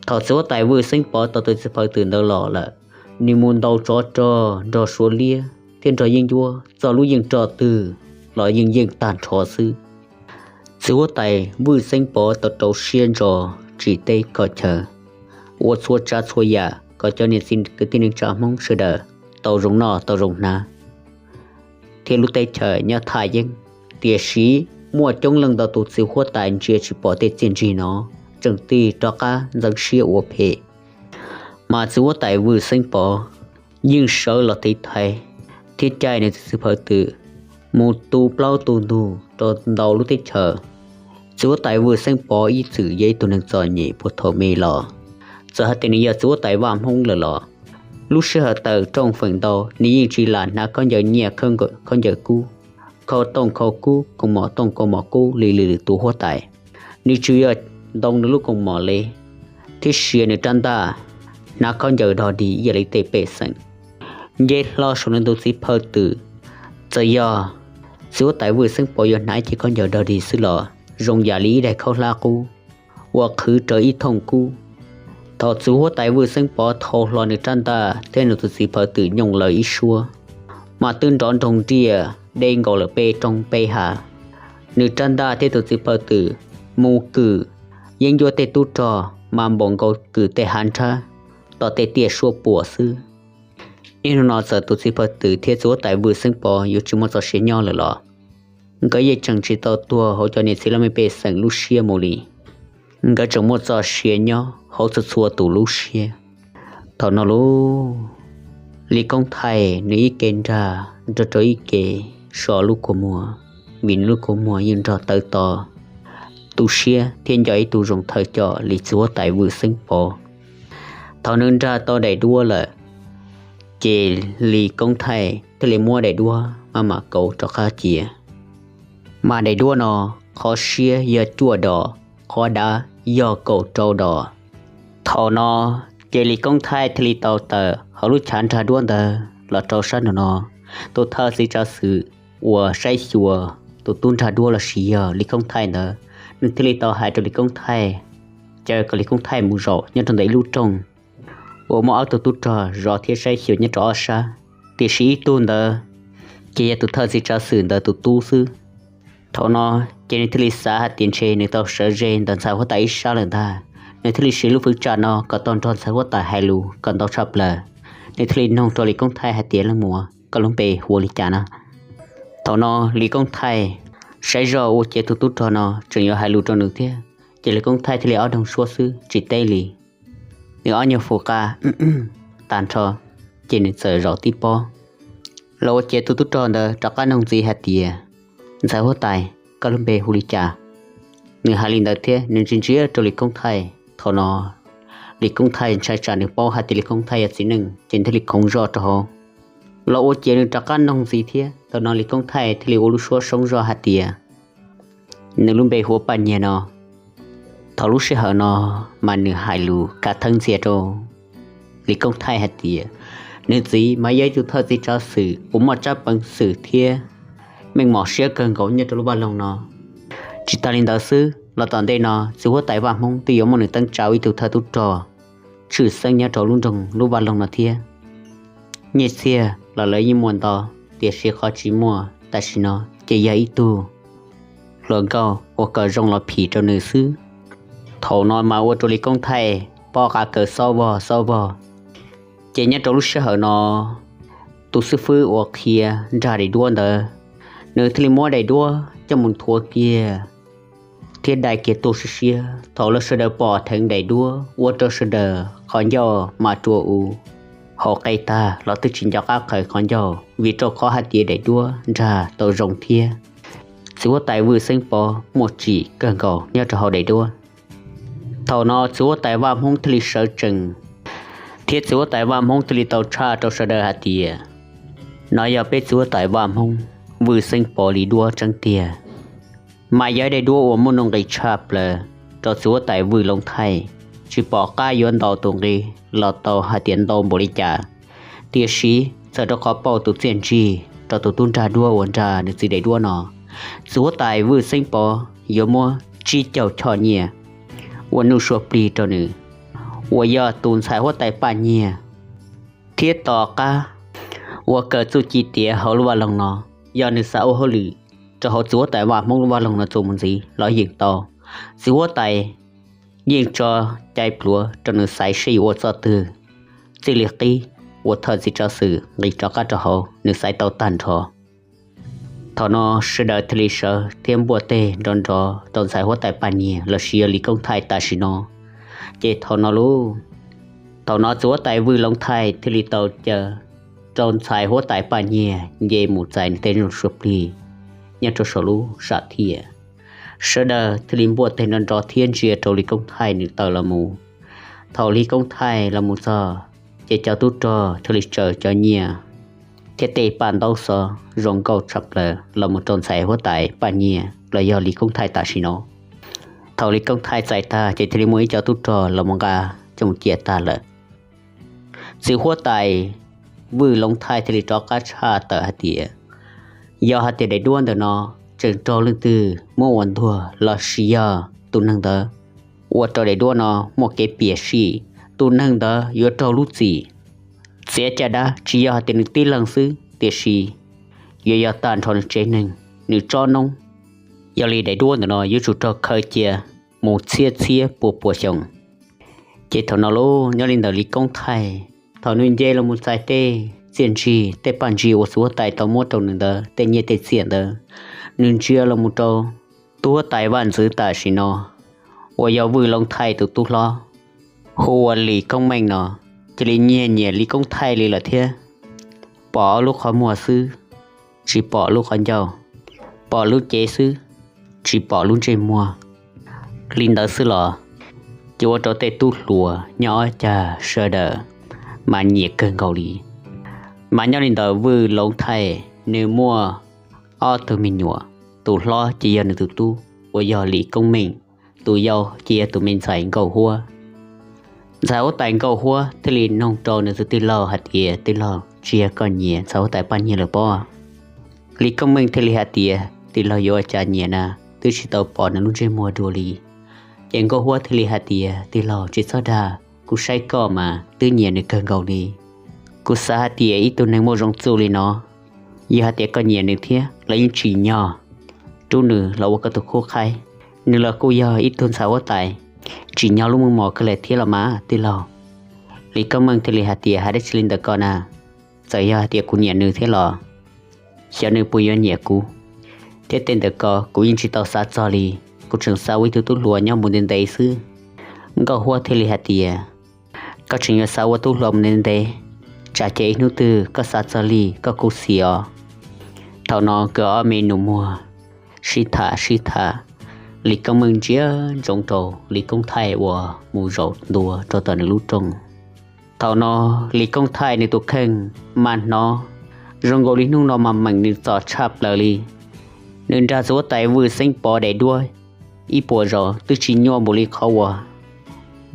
Thaum txiv huab tais Vwj Xeeb Pov tau tus txiv phaw twm ntawd los lawm, nws mus ntaus tsov rog nrog Suav liab thiab nrog yeeb ncuab txog lub yeej roj twg los yeej yeej tag nrho xwb. Txiv huab tais Vwj Xeeb Pov tau rau siab ntso tsim teb kho chaw, ua txhua tsav txhua yam kom cov niam txiv kwv tij neej tsa Hmoob sawv daws tau zoo noj tau zoo hnav thiab lub teb chaws nyob thaj yeeb. Tiam sis muaj coob leej ntau tus txiv huab tais ntsia tsis pom tej txiaj ntsig no, tseem tig rov qab ntxeev siab ua phem. Mas txiv huab tais Vwj Xeeb Pov yeej sawv los tiv thaiv thiab caij nws tus txiv phaw twm mus tu plaub tu ntug rau ntau lub teb chaws. Txiv huab tais Vwj Xeeb Pov ib txwm yog ib tug neeg txom nyem puag thaum me los. Txawm hais tias nws yog txiv huab tais Vaj Hmoob lawm los lub sij hawm tawm rooj feem ntau nws yeej tsis lam hnav khaub ncaws nyiaj, khaub ncaws kub, khau tooj khau kub, kaus mom tooj kaus mom kub li lwm tus huab tais. Nws tsuas yog ntoo nws lub kaus mom li thiab sia nws rab ntaj, hnav khaub ncaws dog dig ib yam li tej pej xeem. Nce hlo saum nws tus txiv phaw twm, txawm yog txiv huab tais Vwj Xeeb Pov yuav hnav ib ce khaub ncaws dog dig xwb los zoo yam li ib daim khaub hlab qub uas qhwv rau ib thooj kub. Thaum txiv huab tais Vwj Xeeb Pov thau hlo nws rab ntaj thiab nws tus txiv phaw twm nyooj lawv ib suab, mas twb nrov nroog nriaj deb nkaus lawm peb roob peb hav. Nws rab ntaj thiab tus txiv phaw twm mus kwm yeeb ncuab tej tub rog mas npaum nkaus kwm tej hav nrhab tom tej tiaj suab puam xwb. Niaj hnub no txawm tus txiv phaw twm thiab txiv huab tais Vwj Xeeb Pov yuav tsis muaj txoj sia nyob lawm los nkawd yeej tseem tsis tau tuag hauv cov niam txiv laj mej pej xeem lub siab mus li. Nkawd tseem muaj txoj sia nyob hauv txhua txhua tus lub siab. Thaum no lauj, Lis Koob Thaij nws ib ke nrag nrog rau ib ke so lub kua muag, vim nws lub kua muag yeej nrog tawv to tu siab thiab nco ib tug zoo thawj coj li txiv huab tais Vwj Xeeb Pov. Thaum nws nrag tau daim duab lawm, ces Lis Koob Thaij thiaj li muab daim duab maj mam kauv rov qab cia. Mas daim duab no qhov siab yog cuaj dos, qhov dav yog kaum rau dos. Thaum no ces Lis Koob Thaij thiaj li tau tawm hauv lub chav nrag duab ntawd los rau sab nraum no. Tus thawj txiv tsav xwm uas saib xyuas tus tub nrag duab lossis yog Lis Koob Thaij ntawd, nws thiaj li tau hais rau Lis Koob Thaij, caw kom Lis Koob Thaij mus zaum nyob rau ntawm ib lub rooj uas muaj ob tug tub rog zov thiab saib xyuas nyob rau ob sab, tiam sis ib tug ntawd ces yog tus thawj txiv tsav xwm ntawd tus tub xwb. Thaum no ces nws thiaj li xav hais tias ntshe nws tau sawv ze ntawm ntxhais huab tais ib sab lawm ntag. Nws thiaj li siv lub fwv tsam no kom tau nrog ntxhais huab tais hais lus kom ntau tshaj plaws. Nws thiaj li nug rau Lis Koob Thaij hais tias, Leej muam, koj lub npe hu ua li cas na? Thaum no Lis Koob Thaij saib zoj ua ciav tus tub rog no tseem yuav hais lus rau nws thiab, ces Lis Koob Thaij thiaj li ob doog suab xwb tsis teb li. Nws ob nyuag fus qa, tag nrho, ces nws txawm zaum tib pob los ua ciav tus tub rog ntawd rov qab nug ntxiv hais tias, Ntxhais huab tais, koj lub npe hu li cas? Nws hais li ntawd thiab nws ntsia ntsia rau Lis Koob Thaij. Thaum no Lis Koob Thaij ntshai tsam nws paub hais tias Lis Koob Thaij yog txiv neej ces nws thiaj li khoov zoj rau hauv los ua ciav nws rov qab nug ntxiv thiab. Thaum no Lis Koob Thaij thiaj li ua lub suab soob zog hais tias nws lub npe hu ua Paj Nyiag no. Thaum lub sij hawm no mas nws hais lus kav theeb ntxias rau Lis Koob Thaij hais tias nws txiv mas yog ib tug thawj txiv tsav xwm uas muaj tsab peev xwm thiab meej mom siab kawg nkaus nyob rau lub vaj loog no. Tsis tas li ntawd xwb los tom ntej no txiv huab tais Vaj Hmoob twb yuav muab nws teeb tsa ua ib tug thawj tub rog tshwj xeeb nyob rau lub nroog lub vaj loog no thiab. Nyiaj txiag los lawv yeej muaj ntau, tiam sis qhov tsis muaj tam sim no ces yog ib tug hluas nkauj uas kom zoo los phim rau nws xwb. Thaum no mas ua rau Lis Koob Thaij pob qa kaws xob vog xob vog. Ces nyob rau lub sij hawm no tus xib fwb uas qhia nrag daim duab ntawd, nws thiaj li muab daim duab coj mus nthuav kiag thiab dai kiag tuaj siab siab. Thaum lawv sawv daws pom dheev daim duab ua rau sawv daws qhov ncauj mas rua u, hauv qe tag los twb tsis nco qab qhawv qhov ncauj vim rau qhov hais tias daim duab nrag tau zoo thiab txiv huab tais Vwj Xeeb Pov muaj tsim kawg nkaus nyob rau hauv daim duab. Thaum no txiv huab tais Vaj Hmoob thiaj li sawv tsees, thiab txiv huab tais Vaj Hmoob thiaj li tau tshaj rau sawv daws hais tias, no yog peb txiv huab tais Vaj Hmoob Vwj Xeeb Pov li duab tseeb tiag, mas yog ib daim duab uas muaj nuj nqis tshaj plaws rau txiv huab tais Vwj Loob Thaij. Tsis pom qab yuav ntaus tus nqi los tau hais tias ntau npaum li cas, tiam sis txawm rau qhov pauj tus txiaj ntsig rau tus tub nrag duab uas nrag nws txiv daim duab no, txiv huab tais Vwj Xeeb Pov yuav muab tsib caug choj nyiaj ua nuj sua plig rau nws, uas yog tus ntxhais huab tais Paj Nyiag. Thiab tom qab uas kawm txuj ci tiav hauv lub vaj loog no, yog nws xav ua hauj lwm rau hauv txiv huab tais Vaj Hmoob lub vaj loog no txuas mus ntxiv los yeej tau. Txiv huab tais yeej tso cai pluav rau nws xaiv seb yuav ua txoj twg, txij li qib ua thawj txiv tsav xwm nqis rov qab rau hauv nws xaiv tau tag nrho. Thaum no sawv daws thiaj li sawv thiab npuaj teg nrov nrov rau ntxhais huab tais Paj Nyiag los sis yog Lis Koob Thaij tam sim no. Ces thaum no lauj, thaum no txiv huab tais Vwj Loob Thaij thiaj li tau caw rau ntxhais huab tais Paj Nyiag nce mus txais nws tej nuj sua plig nyob rau saum lub sam thiaj. Sawv daws thiaj li npuaj teg nrov nrov thiab ntsia rau Lis Koob Thaij nws tawm los mus. Thaum Lis Koob Thaij los mus txog, ces cov tub rog thiaj li tsaws cov nyiaj thiab tej paj ntaub xov zoo nkauj tshaj plaws los mus rau ntxhais huab tais Paj Nyiag los yog Lis Koob Thaij tam sim no. Thaum Lis Koob Thaij txais tag ces thiaj li muaj ib co tub rog los mus nqa coj mus cia tag lawm. Txiv huab tais Vwj Loob Thaij thiaj li rov qab tshaj tawm hais tias, yog hais tias daim duab ntawm no tseem raug leej twg muab ua ntuag los sis yog tus neeg ntawd ua rau daim duab no muaj kev piam sij, tus neeg ntawd yuav raug lub txim txiav caj dab, tsis yog hais tias nws tib leeg xwb, tiam sis yuav yog tag nrho nws tsev neeg, nws tsob noob. Yog li daim duab ntawm no yuav tsum raug khaws cia mus txhiab txhiab pua pua xyoo. Ces thaum no lauj, nyob li ntawm Lis Koob Thaij, thaum nws nce los mus txais tej txiaj ntsig tej paj ntsig uas txiv huab tais tau muab rau nws ntawd, tej nyiaj tej txiaj ntawd, nws ntsia los mus rau tub huab tais Vaj Ntxwv tam sim no uas yog Vwj Loob Thaij tus tub hlob hu ua Lis Koob Meej no, cia li nyiag nyiam Lis Koob Thaij li lawm thiab. Pom lub qhov muag xwb, tsis pom lub qhov ncauj, pom lub cev xwb, tsis pom lub ntsej muag. Li ntawd xwb los ces ua rau tej tub hluas nyob ob cag sawv daws mas nyiam kawg nkaus li. Mas nyob li ntawm Vwj Loob Thaij, nws muaj ob tug me nyuam, tus hlob ces yog nws tus tub uas yog Lis Koob Meej, tus yau ces yog tus me ntxhais Nkauj Huab. Ntxhais huab tais Nkauj Huab thiaj li noog rau nws tus tij laug hais tias, tij laug, tsis yog koj nyiam ntxhais huab tais Paj Nyiag lawm pob? Lis Koob Meej thiaj li hais tias, tij laug yuav ua cas nyiam na, twb tsis tau pom nws lub ntsej muag dua li. Ces Nkauj Huab thiaj li hais tias, tij laug tsis txhob dag, kuv saib koj mas twb nyiam nws kawg nkaus li. Kuv xav hais tias ib tug neeg muaj zoo txuj li no, yog hais tias koj nyiam nws thiab los yeej tsim nyog rub nws los ua koj tus khub qhaib. Nws los kuj yog ib tug ntxhais huab tais, tsim nyog lub meej mom kawg li thiab los mas tij laug. Lis Koob Meej thiaj li hais tias, hais dab tsi li ntawm ko na, txawm yog hais tias kuv nyiam nws thiab los xyov nws puas yuav nyiam kuv, thiab tej ntawm ko kuv yeej tsis tau xav txog li, kuv tseem xav ua ib tug tub hluas nyob mus ntev ntev xwb. Nkauj Huab thiaj li hais tias, Koj tseem yuav xav ua tub hluas mus ntev ntev, tsam ces ib hnub twg koj xav txog li koj kuj xis os. Thaum no nkawd ob me nus muag sib tham sib tham, Lis Koob Meej ntsia ntsoov rau Lis Koob Thaij uas mus zaum ntua rau tom nws lub rooj. Thaum no Lis Koob Thaij nws tus kheej mas hnov zoo nkaus li hnub no mas meem nws txom tshaj plaws li. Nws nrog ntxhais huab tais Vwj Xeeb Pov daim duab ib puas zaus twb tsis nyuaj npaum li qhov uas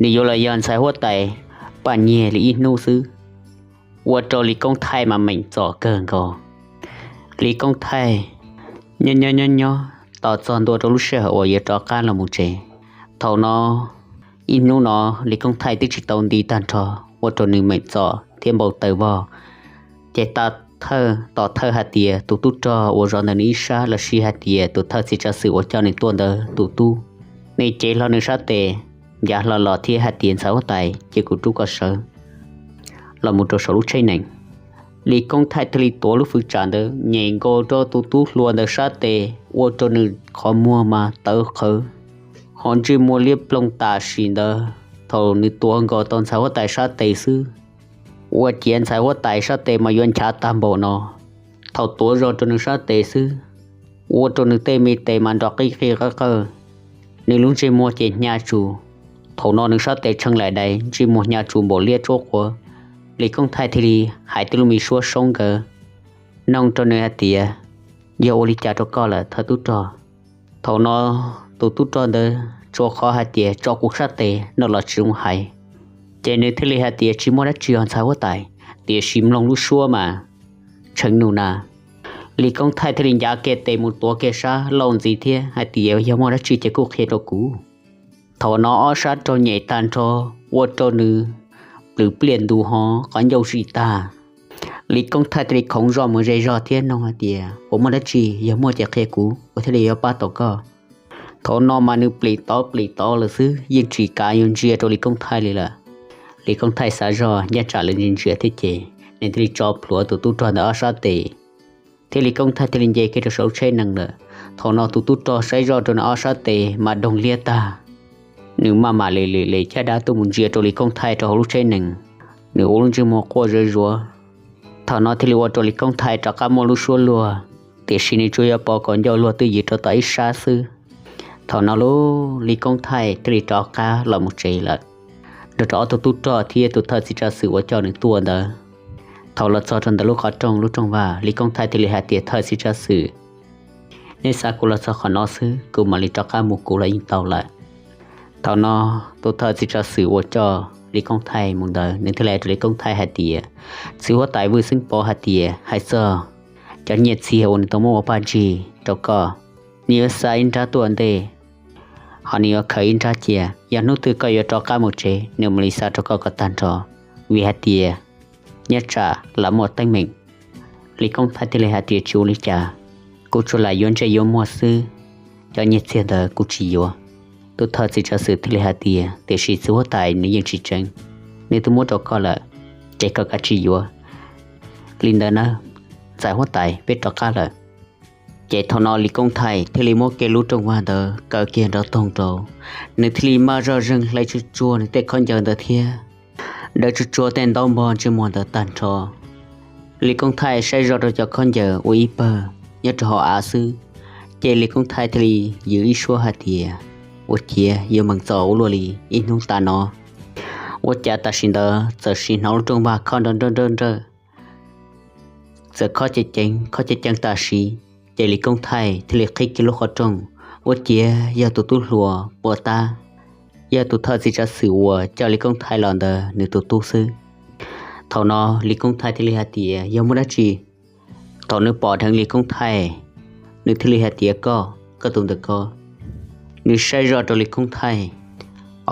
nws yuav los yog ntxhais huab tais paj nyiag li ib hnub xwb, ua rau Lis Koob Thaij mas meem txom kawg nkaus. Lis Koob Thaij nyob nyob nyob nyob tos txog ntua rau lub sij hawm uas yuav rov qab los mus tsev. Thaum no ib hnub no Lis Koob Thaij twb tsis tau nti tag nrho, ua rau nws meem txom thiab npau taws vog. Ces ta thawj tom thawj hais tias tus tub rog uas zov ntawm nws ib sab los sis hais tias tus thawj txiv tsav xwm uas coj nws tuaj ntawd tus tub, nws cev hlo nws sab tes, ncav hlo los thiab hais tias ntxhais huab tais cia kuv rub koj sawv los mus rau saum lub tsheb nees. Lis Koob Thaij thiaj li tuav lub fwv tsam ntawd nyem nkaus rau tus tub hluas ntawd sab tes ua rau nws qhov muag mas tawv qhawv, ho ntsej muag liab ploog tam sim ntawd. Thaum nws tuav nkaus tau ntxhais huab tais sab tes xwb, ua ciav ntxhais huab tais sab tes mas yuav nchav tag npaum no. Thaum tuav zog rau nws sab tes xwb, ua rau nws tej me tes mas nrov qij qij qawj qawj, nws lub ntsej muag ces hnyav tsuj. Thaum no nws sab tes tshee laim dais, ntsej muag hnyav tsuj npaum liab tsuab quav. Lis Koob Thaij thiaj li hais tej lus me suab soob nkawd, noog rau nws hais tias, yog ua li cas rau koj lawm thawj tub rog? Thaum no tus tub rog ntawd tsuas qhov hais tias tso kuv sab tes no los tsis zoo hais, ces nws thiaj li hais tias tsis muaj dab tsi os ntxhais huab tais, tiam sis mloog lub suab mas tshee nus na. Lis Koob Thaij thiaj li ncav kiag tes mus tuav kiag sab laug ntxiv thiab hais tias yog muaj dab tsi ces kuj qhia rau kuv. Thaum no ob sab raug nyem tag nrho, ua rau nws plws pliaj ntus ho qhov ncauj zim tag. Lis Koob Thaij thiaj li khoov zog mus ze zog thiab noog hais tias puas muaj dab tsi, yog muaj ces qhia kuv, kuv thiaj li yuav pab tau koj. Thaum no mas nws plim tod plim tod lawm xwb, yeej tsis kav yuav ntsia rau Lis Koob Thaij li lawm. Lis Koob Thaij xav zog nyaj tsam lawv ntsia ntsia thiab ces nws thiaj li tso plhuav tus tub rog ntawd ob sab tes, thiab Lis Koob Thaij thiaj li nce kiag rau saum lub tsheb nees lawm. Thaum no tus tub rog saib zoj rau nws ob sab tes mas doog liab tag, nws maj mam li li li caj dab tuaj mus ntsia rau Lis Koob Thaij rau hauv lub tsheb nees, nws ua lub ntsej muag quaj zuav zuav. Thaum no thiaj li ua rau Lis Koob Thaij rov qab muaj lub suab luag, tiam sis nws tsuas yog pos kom ncauj luag twj ywm rau tom ib sab xwb. Thaum no lub Lis Koob Thaij thiaj li rov qab los mus tsev lawm, nrog rau ob tug tub rog thiab tus thawj txiv tsav xwm uas coj nws tuaj ntawd. Thaum los txog rau ntawm lub qhov rooj lub rooj vag, Lis Koob Thaij thiaj li hais tias thawj txiv tsav xwm, nej xa kuv los txog qhov no xwb, kuv mam li rov qab mus kuv los yeej tau lawm. Thaum no tus thawj txiv tsav xwm uas coj Lis Koob Thaij mus ntawd nws thiaj li hais rau Lis Koob Thaij hais tias, txiv huab tais Vwj Xeeb Pov hais tias hais txog cov nyiaj txiag uas nws tau muab ua paj ntsig rau koj, nws yuav xa ib nrab tuaj ntej, ho nws yuav khaws ib nrab cia, yog hnub twg koj yuav rov qab mus tsev nws mam li xa rau koj kom tag nrho, vim hais tias nyob tsam lam muaj teeb meem. Lis Koob Thaij thiaj li hais tias tsis ua li cas, kuv tsuas lam yuav ntsej yuav muag xwb, cov nyiaj txiag ntawd kuv tsis yuav. Tus thawj txiv tsav xwm thiaj li hais tias tiam sis txiv huab tais nws yeej tsis tseev, nws twb muab rau koj lawm, ces koj kav tsij yuav. Li ntawd na, ntxhais huab tais, peb rov qab lawm. Ces thaum no Lis Koob Thaij thiaj li muab kiag lub rooj vag ntawd kaw kiag nrov toog rau, nws thiaj li maj zoj zeeg hlais tsuag tsuag nws tej khaub ncaws ntawd thiab dawb tsuag tsuag tej ntaub npog ntsej muag ntawd tag nrho. Lis Koob Thaij saib zoj rau cov khaub ncaws ua ib pawg nyob rau hauv av xwb, ces Lis Koob Thaij thiaj li yws ib suab hais tias, ua ciav yuav meem txom ua luaj li ib hnub tas no. Ua cas tam sim ntawd txawm sim hnov lub rooj vag khob nrawj nrawj nrawj nrawj, txawm khob ceev ceev khob ceev ceev tam sim, ces Lis Koob Thaij thiaj li qhib kiag lub qhov rooj, ua ciav yog tus tub hluas puas tab, yog tus thawj txiv tsav xwm uas coj Lis Koob Thaij los ntawd nws tus tub xwb. Thaum no Lis Koob Thaij thiaj li hais tias yog muaj dab tsi. Thaum nws pom dheev Lis Koob Thaij, nws thiaj li hais tias koj, koj tus ntawm ko. Nws saib zoj rau Lis Koob Thaij,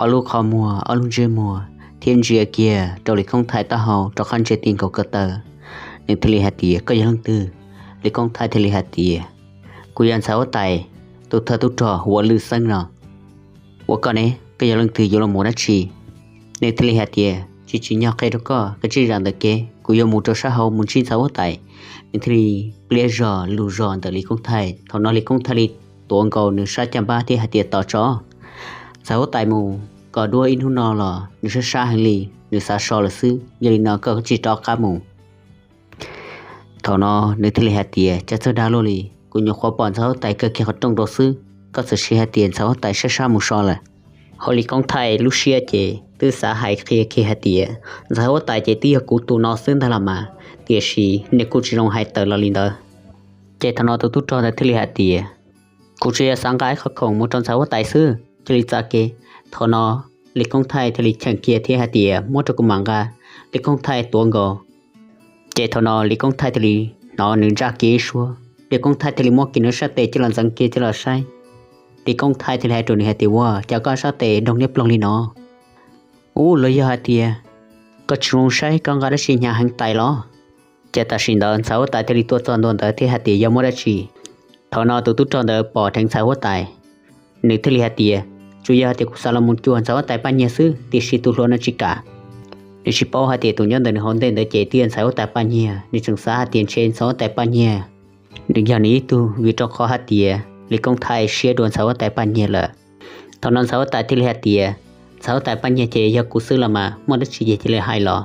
ob lub qhov muag ob lub ntsej muag thiab ntsia kiag rau Lis Koob Thaij taub hau rov qab ntsia ti nkaus ko taw. Nws thiaj li hais tias koj yog leej twg? Lis Koob Thaij thiaj li hais tias kuv yog ntxhais huab tais, tus thawj tub rog hu ua Lwj Xeeb no. Ua koj ne, koj yog leej twg yuav los mus dab tsi? Nws thiaj li hais tias tsis tsim nyog qhia rau koj, koj tsij zam ntawm kev, kuv yuav mus rau sab hauv mus ntsib ntxhais huab tais. Nws thiaj li pliab zog lug zog ntawm Lis Koob Thaij. Thaum no Lis Koob Thaij li tuav nkaus nws sab caj npab thiab hais tias tos tso, ntxhais huab tais mus kos duab ib hnub no los nws sab sab heev li. nws xav so lawm xwb, yog li no koj tsis rov qab mus. Thaum no nws thiaj li hais tias, cas txawj dag luaj li, kuv nyuam qhuav pom ntxhais huab tais kawg kiag qhov rooj rau xwb, koj txawm sis hais tias ntxhais huab tais sab sab mus so lawm. Ho Lis Koob Thaij lub siab ces twb xav hais qhia kiag hais tias, ntxhais huab tais ces twb yog kuv tus no xwb ntag los mas, tiam sis nws kuj tsis zoo hais tawm los li ntawd. Ces thaum no tus tub rog ntawd thiaj li hais tias, kuv tsuas yog xav nqa ib qho khoom mus rau ntxhais huab tais xwb, cia li txav kev. Thaum no Lis Koob Thaij thiaj li cheem kiag thiab hais tias, muab rau kuv mam nqa. Lis Koob Thaij tuav nkaus. Ces thaum no Lis Koob Thaij thiaj li hnov nws ntsaj kiag ib suab, Lis Koob Thaij thiaj li muab kiag nws sab tes coj los ntxeev kiag coj los saib. Lis Koob Thaij thiaj li hais rau nws hais tias, ua cas koj sab tes doog niab ploog li no? Ub, los yog hais tias koj tsis zoo saib, koj nqa dab tsi hnyav heev tais los? Ces tam sim ntawd ntxhais huab tais thiaj li tuaj txog ntua ntawd thiab hais tias, yog muaj dab tsi? Thaum no tus tub rog ntawd pom dheev ntxhais huab tais, nws thiaj li hais tias, tsuas yog hais tias kuv xav los mus cuag ntxhais huab tais Paj Nyiag xwb, tiam sis tus hluas no tsis kam. Nws tsis paub hais tias tus nyob ntawm nws hauv ntej ntawd ces twb yog ntxhais huab tais Paj Nyiag, nws tseem xav hais tias ntshe ntxhais huab tais Paj Nyiag nws yog nws ib tug, vim rau qhov hais tias Lis Koob Thaij siab dua ntxhais huab tais Paj Nyiag lawm. Thaum no ntxhais huab tais thiaj li hais tias, ntxhais huab tais Paj Nyiag ces yog kuv xwb los mas, muaj dab tsi ces cia li hais los.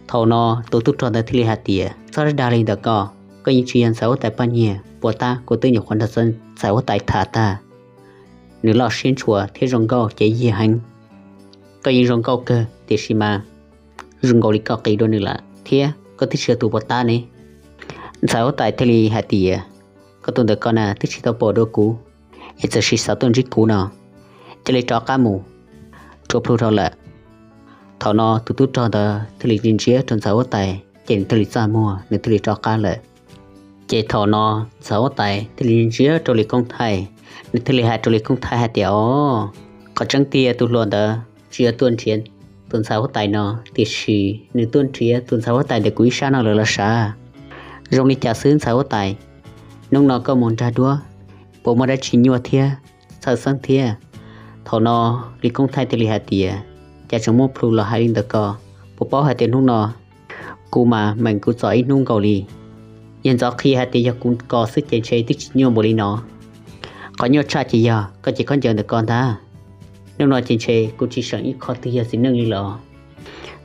Thaum no tus tub rog ntawd thiaj li hais tias, txhob dag li ntawd ko, koj yeej tsis yog ntxhais huab tais Paj Nyiag, puas tab kuv twb nyuam qhuav nrog ntxhais huab tais tham tag, nws loj siab ntshua thiab zoo nkauj cev yiag heev. Koj yeej zoo nkauj kawg tiam sis mas zoo nkaus li koj qis dua nws lawm thiab koj twb tsis yog tus puas tab ne. Ntxhais huab tais thiaj li hais tias, koj tus ntawm ko na twb tsis tau pom dua kuv, es txawm sis xav tuaj ntsib kuv no, cia li rov qab mus, rua plhu dhau lawm. Thaum no tus tub rog ntawd thiaj li ntsia ntsia rau ntxhais huab tais ces nws thiaj li txaj muag, nws thiaj li rov qab lawm. Ces thaum no ntxhais huab tais thiaj li ntsia rau Lis Koob Thaij, nws thiaj li hais rau Lis Koob Thaij hais tias, o, qhov tseeb tiag tus hluas ntawd tsis yog tuaj nrhiav tus ntxhais huab tais no, tiam sis nws tuaj nrhiav tus ntxhais huab tais ntawm kuv ib sab no lawm los sav. Zoo li cas xwb ntxhais huab tais, hnub no koj mus nrag duab, puas muaj dab tsi nyuaj thiab txhawj xeeb thiab? Thaum no Lis Koob Thaij thiaj li hais tias, cas tseem muaj plhu los hais li ntawd ko, puas paub hais tias hnub no kuv mas meem kuv txom ib hnub nkaus li. Yog ntxov qhia hais tias yog kuv ko xwb ces ntshe twb tsis nyuaj npaum li no. Qhov nyuaj tshaj ces yog koj cev khaub ncaws ntawm ko ntag. Hnub no ces ntshe kuv tsis seem ib qho twg yog txiv neej li los.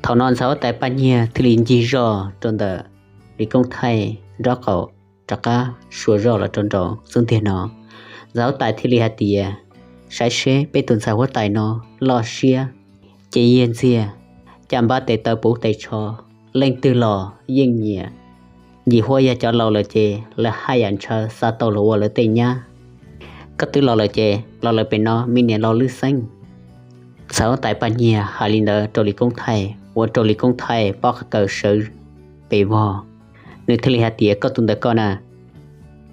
Thaum no ntxhais huab tais Paj Nyiag thiaj li ncig zoj rau ntawm Lis Koob Thaij nraub qaum, rov qab suav zoj los rau nraum xub ntiag no. Ntxhais huab tais thiaj li hais tias, saib seb peb tus ntxhais huab tais no loj siab, ces yiag ntxiag, caj npab tes taw puv tes tsho, leej twg los yeej nyiam. Yim huab yog cov laus lawm ces lawv haj yam ntshaw xa tau los ua lawv tej nyab. Koj twb los lawm ces los lawm pem no me niam laus Lwj Xeeb. Ntxhais huab tais Paj Nyiag hais li ntawd rau Lis Koob Thaij, ua rau Lis Koob Thaij pob qa kaws sawv pes vog. Nws thiaj li hais tias, koj tus ntawm ko na,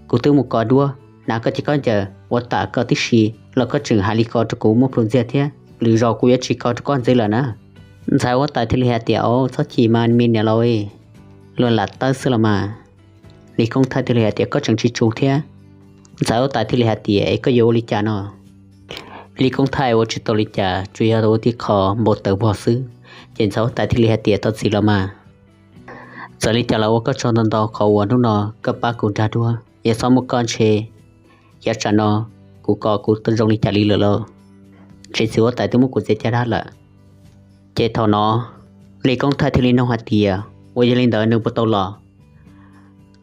kuv twb mus kov duab, hnav koj cev khaub ncaws ua tam koj tib si los koj tseem hais li ko rau kuv muaj plhus ntxiag thiab, lwm zaus kuv yuav tsis kov rau koj ntxiv lawm na. Ntxhais huab tais thiaj li hais tias, au, txhob chim mas me niam laus, luag lam tawb xwb los mas. Lis Koob Thaij thiaj li hais tias, koj tseem tsis tsum thiab. Ntxhais huab tais thiaj li hais tias, es koj yuav ua li cas no? Lis Koob Thaij ua tsis tau li cas, tsuas yog ua tib qho npau taws vog xwb. Ces ntxhais huab tais thiaj li hais tias, tau txiv los mas, txawm li cas los ua koj tsaug ntau ntau qhov uas hnub no koj pab kuv nrag duab, yog txhob muaj koj ntshe yav tsam no kuv ko kuv zoo li cas li lawm lauj. Ntshe txiv huab tais twb muab kuv txiav caj dab lawm. Ces thaum no Lis Koob Thaij thiaj li nug hais tias, ua yog li ntawd nws puas tau los?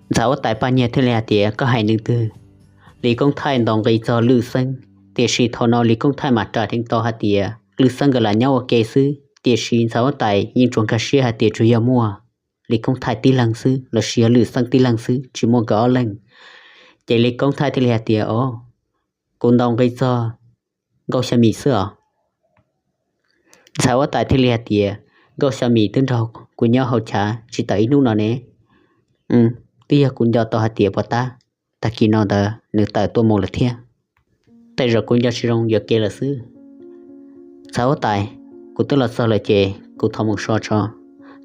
Ntxhais huab tais Paj Nyiag thiaj li hais tias, koj hais nws twg? Lis Koob Thaij ntaus nqi txog Lwj Xeeb, tiam sis thaum no Lis Koob Thaij mam ram dheev tau hais tias Lwj Xeeb nkawd lam nyob ua ke xwb, tiam sis ntxhais huab tais yeej tsuas nkag siab hais tias tsuas yog muaj Lis Koob Thaij tib leeg xwb los sis yog Lwj Xeeb tib leeg xwb, tsis muaj nkawd ob leeg. Ces Lis Koob Thaij thiaj li hais tias, o, kuv ntaus nqi txog Nkauj Xya Mim xwb os. Ntxhais huab tais thiaj li hais tias, Nkauj Xya Mim twb nrog kuv nyob hauv chav tsis tawm ib hnub no ne. Twb yog kuv nco tau hais tias puas tab, tag kis no ntawd nws tawm tuaj mus lawm thiab. Tej zaum kuv nco tsis zoo yuam kev lawm xwb. Ntxhais huab tais, kuv twb los txog lawm ces kuv thov mus so tso.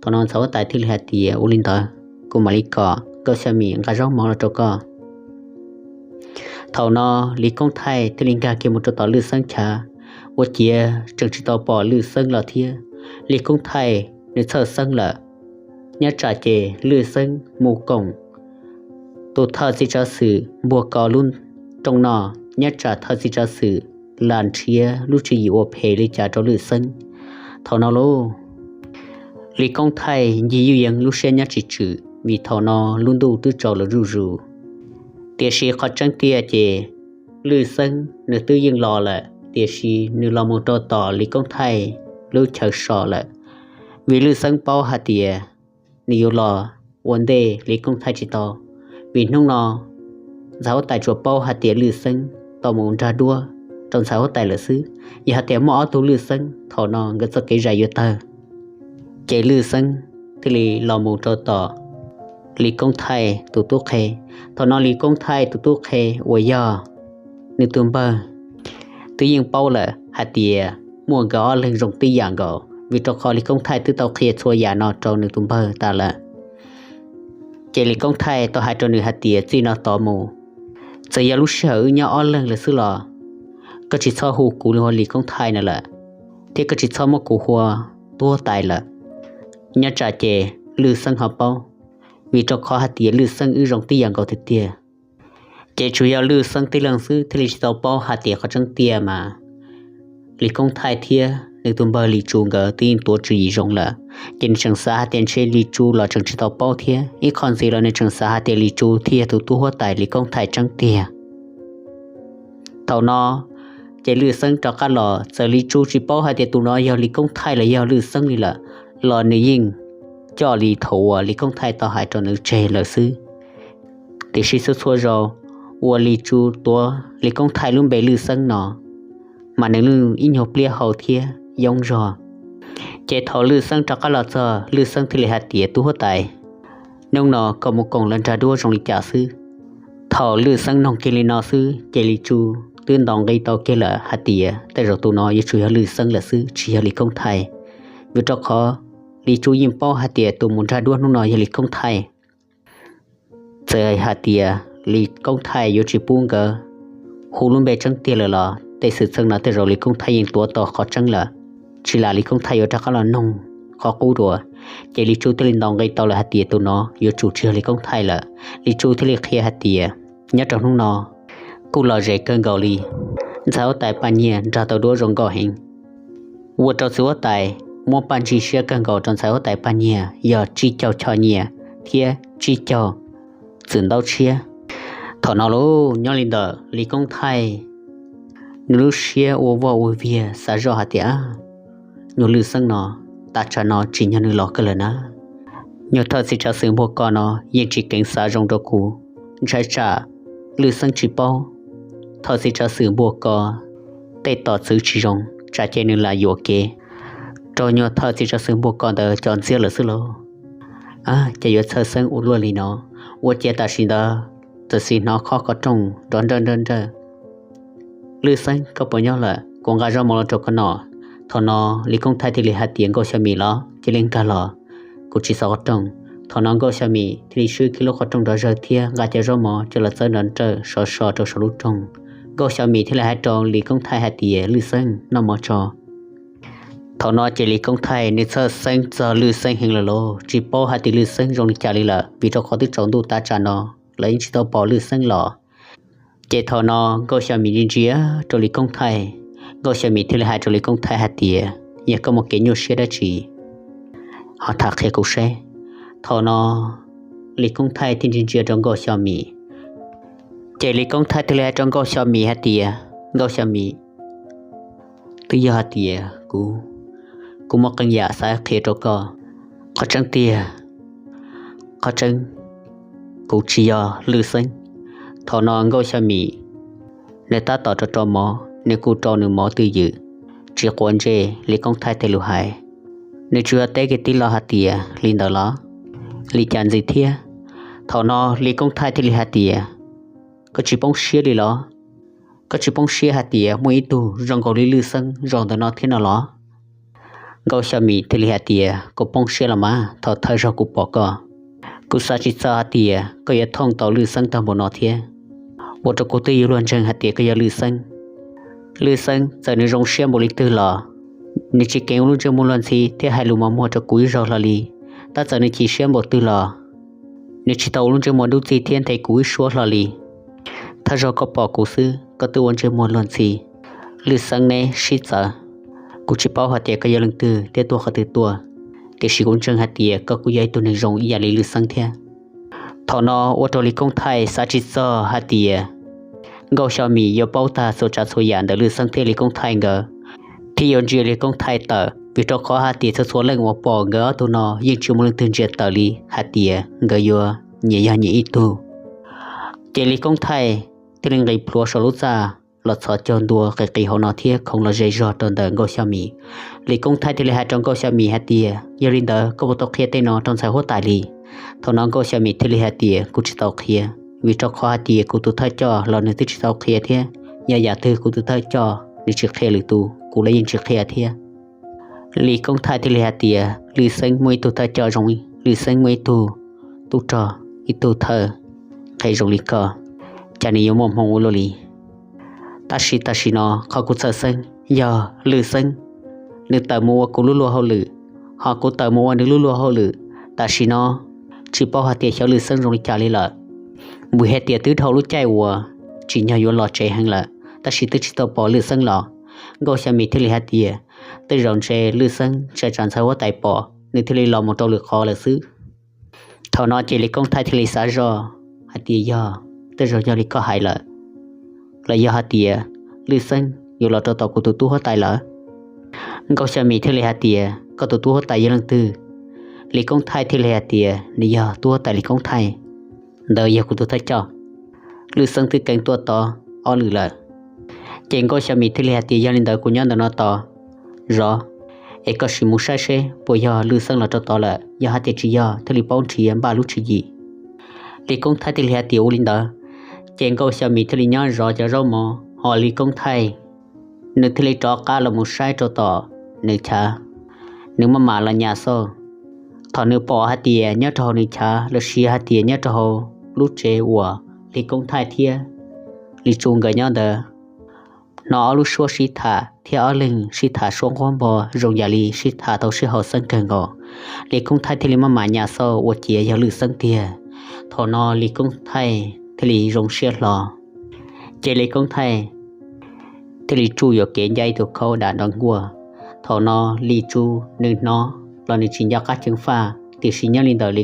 Thaum no ntxhais huab tais thiaj li hais tias, ua li ntawd kuv mam li kom Nkauj Xya Mim nqa zaub mov los rau koj. Thaum no Lis Koob Thaij thiaj li nkag kiag mus rau tom Lwj Xeeb chav, ua ciav tseem tsis tau pom Lwj Xeeb los thiab. Lis Koob Thaij nws txhawj xeeb lawm, nyob tsam ces Lwj Xeeb mus koom tus thawj txiv tsav xwm npuag ko lub rooj no, nyob tsam thawj txiv tsav xwm lam nrhiav lub tswv yim ua phem li cas rau Lwj Xeeb. Thaum no lauj, Lis Koob Thaij ncig yuj yees lub siab nyob tsis tswm vim thaum no lub ntuj twb tsaus lawm zuj zus. Tiam sis qhov tseeb tiag ces Lwj Xeeb nws twb yeej los lawm tiam sis nws los mus rau tom Lis Koob Thaij lub chaw so lawm, vim Lwj Xeeb paub hais tias nws yuav los ua ntej Lis Koob Thaij tsis tau, vim hnub no ntxhais huab tais tsuas paub hais tias Lwj Xeeb tau mus nrog duab rau ntxhais huab tais lawm xwb. Yog hais tias muaj ob tug Lwj Xeeb thaum no nkawd txoj kev zais yuav tawg. Ces Lwj Xeeb thiaj li los mus rau tom Lis Koob Thaij tus tub qhe. Thaum no Lis Koob Thaij tus tub qhe uas yog nws tus npawg twb yeej paub lawm hais tias muaj nkawd ob leeg zoo tib yam nkaus vim rau qhov Lis Koob Thaij twb tau qhia txhua yam no rau nws tus npawg tas lawm. Ces Lis Koob Thaij tau hais rau nws hais tias txij no tod mus, txawm yog lub sij hawm wb nyob ob leeg lawm xwb los koj tsis txhob hu kuv ua Lis Koob Thaij no lawm, thiab koj tsis txhob muab kuv hu ua tub huab tais lawm. Nyob tsam ces Lwj Xeeb ho paub, vim rau qhov hais tias Lwj Xeeb wb zoo tib yam nkaus tiag tiag. Ces tsuas yog Lwj Xeeb tib leeg xwb thiaj li tsis tau paub hais tias qhov tseeb tiag mas Lis Koob Thaij thiab nws tus npawg Lis Tsu nkawd twb yeej tuav tswv yim zoo lawm. Ces nws tseem xav hais tias ntshe Lis Tsu los tseem tsis tau paub thiab, ib qho ntxiv los nws tseem xav hais tias Lis Tsu thiaj yog tus tub huab tais Lis Koob Thaij tseeb tiag. Thaum no ces Lwj Xeeb rov qab los, txawm Lis Tsu tsis paub hais tias tus no yog Lis Koob Thaij los yog Lwj Xeeb li lawm, los nws yeej coj li thaum uas Lis Koob Thaij tau hais rau nws tseg lawm xwb. Tiam sis txhua txhua zaus uas Lis Tsu tuav Lis Koob Thaij lub npe Lwj Xeeb no, mas nws lub ib nyuag pliab hau thiab yoob zog. Ces thaum Lwj Xeeb rov qab los txog, Lwj Xeeb thiaj li hais tias, tub huab tais, hnub no koj mus koom lawv nrog duab zoo li cas xwb? Thaum Lwj Xeeb noog kiag li no xwb ces Lis Tsu twb ntaus nqi tau kiag lawm hais tias tej zaum tus no yuav tsum yog Lwj Xeeb lawm xwb tsis yog Lis Koob Thaij, vim rau qhov Lis Tsu yeej paub hais tias tus mus nrog duab hnub no yog Lis Koob Thaij. Txawm hais tias Lis Koob Thaij yuav tsis pub nkawd hu lub npe tseeb tiag lawm los tej xwm txheej no tej zaum Lis Koob Thaij yeej tuav tau qhov tseeb lawm, tsis lam Lis Koob Thaij yuav rov qab los noog qhov qub dua. Ces Lis Tsu thiaj li ntaus nqi tau lawm hais tias tus no yuav tsum tsis yog Lis Koob Thaij lawm. Lis Tsu thiaj li qhia hais tias nyob rau hnub no kuj lom zem kawg nkaus li, ntxhais huab tais Paj Nyiag nrog tau duab zoo nkauj heev, ua rau txiv huab tais muab Paj Ntsig siab kawg nkaus rau ntxhais huab tais Paj Nyiag yog tsib caug choj nyiaj thiab tsib caug txwm ntaub tshiab. Thaum no los nyob li ntawm Lis Koob Thaij, nws lub siab ua voj ua viag xav zoj hais tias, nyuag Lwj Xeeb no, tag tsam no tsim nyog nws los kawg lawm na. Nyuag thawj txiv tsav xwm npuag ko no yeej tsis keev xav zoo rau kuv, ntshai tsam Lwj Xeeb tsis paub thawj txiv tsav xwm npuag ko tej tos txwv tsis zoo, tsam ces nws lam yuam kev rau nyuag thawj txiv tsav xwm npuag ko ntawd cov ntxiab lawm xwb lauj. Ces yuav txhawj xeeb ua luaj li no, ua ciav tam sim ntawd txawm sim hnov khob qhov rooj nrov nrawj nrawj nrawj. Lwj Xeeb, koj puas nyob lawm? Kuv nqa zaub mov los rau koj noj. Thaum no Lis Koob Thaij thiaj li hais tias, Nkauj Xyo Mim los? Cia li nkag los, kuv tsis xav qhov rooj. Thaum no Nkauj Xyo Mim thiaj li swb kiag lub qhov rooj nrov zawg thiab nqa cov zaub mov coj los txawb nrov nrawj sov so rau saum lub rooj. Nkauj Xyo Mim thiaj li hais rau Lis Koob Thaij hais tias, Lwj Xeeb, noj mov tso. Thaum no ces Lis Koob Thaij nws txhawj xeeb txog Lwj Xeeb heev lawm lauj, tsis paub hais tias Lwj Xeeb zoo li cas li lawm, vim rau qhov twb tsaus ntuj tag tsam no lawv yeej tsis tau pom Lwj Xeeb los. Ces thaum no Nkauj Xyo Mim ntsia ntsia rau Lis Koob Thaij, Nkauj Xyo Mim thiaj li hais rau Lis Koob Thaij hais tias, Yog koj muaj kev nyuaj siab dab tsi ho tham qhia kuv seb. Thaum no Lis Koob Thaij thiaj ntsia ntsia rau Nkauj Xyo Mim. Ces Lis Koob Thaij thiaj li hais rau Nkauj Xyo Mim hais tias, Nkauj Xyo Mim, twb yog hais tias kuv, kuv muaj qee yam xav qhia rau koj. Qhov tseeb tiag, qhov tseeb, kuv tsis yog Lwj Xeeb. Thaum no Nkauj Xyo Mim nws tab tom rau rau mov, nws kuj rau nws mov twj ywm, tsis quav ntsej Lis Koob Thaij tej lus hais. Nws tsuas yog teb kiag tib lo hais tias, Li ntawd los? Li cas ntxiv thiab? Thaum no Lis Koob Thaij thiaj li hais tias, Koj tsis poob siab li los? Koj tsis poob siab hais tias muaj ib tug zoo nkaus li Lwj Xeeb zaum ntawm no thiab no los? Nkauj Xyo Mim thiaj li hais tias, Kuv poob siab los mas, thaum thawj zaug kuv pom koj, kuv xav tsis txog hais tias koj yuav thooj tau Lwj Xeeb tag npaum no thiab. Ua rau kuv twb yuav luag ntseeg hais tias koj yog Lwj Xeeb. Lwj Xeeb txawm nws zoo siab npaum li twg los nws tsis keev ua lub ntsej muag luag ntxhi thiab hais lus mos muag rau kuv ib zaug hlo li. Tab txawm nws chim siab npaum twg los nws tsis tau ua lub ntsej muag dub txig thiab nthe kuv ib suab hlo li. Thawj zaug koj pom kuv xwb koj twb ua ntsej muag luag ntxhi. Lwj Xeeb neb sib txawv, kuv tsis paub hais tias koj yog leej twg thiab tuaj qhov twg tuaj. tiam sis kuv ntseeg hais tias koj kuj yog ib tug neeg zoo ib yam li Lwj Xeeb thiab. Thaum no ua rau Lis Koob Thaij xav tsis txog hais tias Nkauj Xyo Mis yuav paub tag txhua tsav txhua yam ntawm Lwj Xeeb thiab Lis Koob Thaij nkawd, thiab yuav ntsia Lis Koob Thaij tawm, vim rau qhov hais tias txhua txhua leej uas pom nkawd ob tug no yeej tsis muaj leej twg ntsia tawm li hais tias nkawd yuav nyias yog nyias ib tug. Ces Lis Koob Thaij thiaj li nqis plhuav saum lub txaj los txhos caug ntua qis qis hauv no thiab khoov los ze zog rau ntawm Nkauj Xyo Mis. Lis Koob Thaij thiaj li hais rau Nkauj Xyo Mis hais tias, yog li ntawd koj puas tau qhia tej no rau ntxhais huab tais li? Thaum no Nkauj Xyo Mis thiaj li hais tias, kuv tsis tau qhia, vim rau qhov hais tias kuv tus thawj coj los nws twb tsis tau qhia thiab, yog yam twg kuv tus thawj coj nws tsis qhia lwm tus, kuv los yeej tsis qhia thiab. Lis Koob Thaij thiaj li hais tias, Lwj Xeeb muaj ib tug thawj coj zoo, Lwj Xeeb muaj ib tug tub rog, ib tug thawj qhe zoo li koj, cas nws yuav muaj hmoo ua luaj li? Tab sis tam sim no qhov kuv txhawj xeeb yog Lwj Xeeb, nws tawm mus ua kuv lub luag hauj lwm, ho kuv tawm mus ua nws lub luag hauj lwm. Tam sim no tsis paub hais tias xyov Lwj Xeeb zoo li cas li lawm, vim hais tias twb dhau lub caij uas tsim nyog yuav los tsev heev lawm, tab sis twb tsis tau pom Lwj Xeeb los. Nkauj Xyo Mis thiaj li hais tias, tej zaum ntshe Lwj Xeeb ntshai tsam ntxhais huab tais pom, nws thiaj li los mus rau lwm qhov lawm xwb. Thaum no ces Lis Koob Thaij thiaj li xav zoj hais tias, yog, tej zaum yog li koj hais lawm, los yog hais tias Lwj Xeeb yuav los rau tom kuv tus tub huab tais lawm. Nkauj Xyo Mis thiaj li hais tias, koj tus tub huab tais yog leej twg? Lis Koob Thaij thiaj li hais tias, nws yog tub huab tais Lis Koob Thaij, ntawd yog kuv tus thawj coj. Lwj Xeeb twb keev tuaj tod ob lwm lawm. Ces Nkauj Xyo Mis thiaj li hais tias, yog li ntawd kuv nyob ntawm no tos zov, es koj sim mus saib seb puas yog Lwj Xeeb los rau tod lawm, yog hais tias tsis yog thiaj li paub nrhiav npaj lub tswv yim. Lis Koob Thaij thiaj li hais tias ua li ntawd. Ces Nkauj Xyo Mis thiaj li nyob zov cov zaub mov, ho Lis Koob Thaij nws thiaj li rov qab los mus saib rau tom nws chav, nws maj mam los nyas xauj. Thaum nws pom hais tias nyob rau hauv nws chav los sis hais tias nyob rau hauv lub tsev uas Lis Koob Thaij thiab Lis Tsu nkawd nyob ntawd, hnov ob lub suab sib tham thiab ob leeg sib tham suab nquab npo zoo yam li sib tham tau sib haum xeeb kawg nkaus. Lis Koob Thaij thiaj li maj mam nyas xauj ua ciav yog Lwj Xeeb tiag. Thaum no Lis Koob Thaij thiaj li zoo siab hlo. Ces Lis Koob Thaij thiaj li tsuj yuam kev ncaj ib tug khaub dam nrov nkuaj. Thaum no Lis Tsu nws hnov los nws tsis nco qab ceev faj, tiam sis nyob li ntawm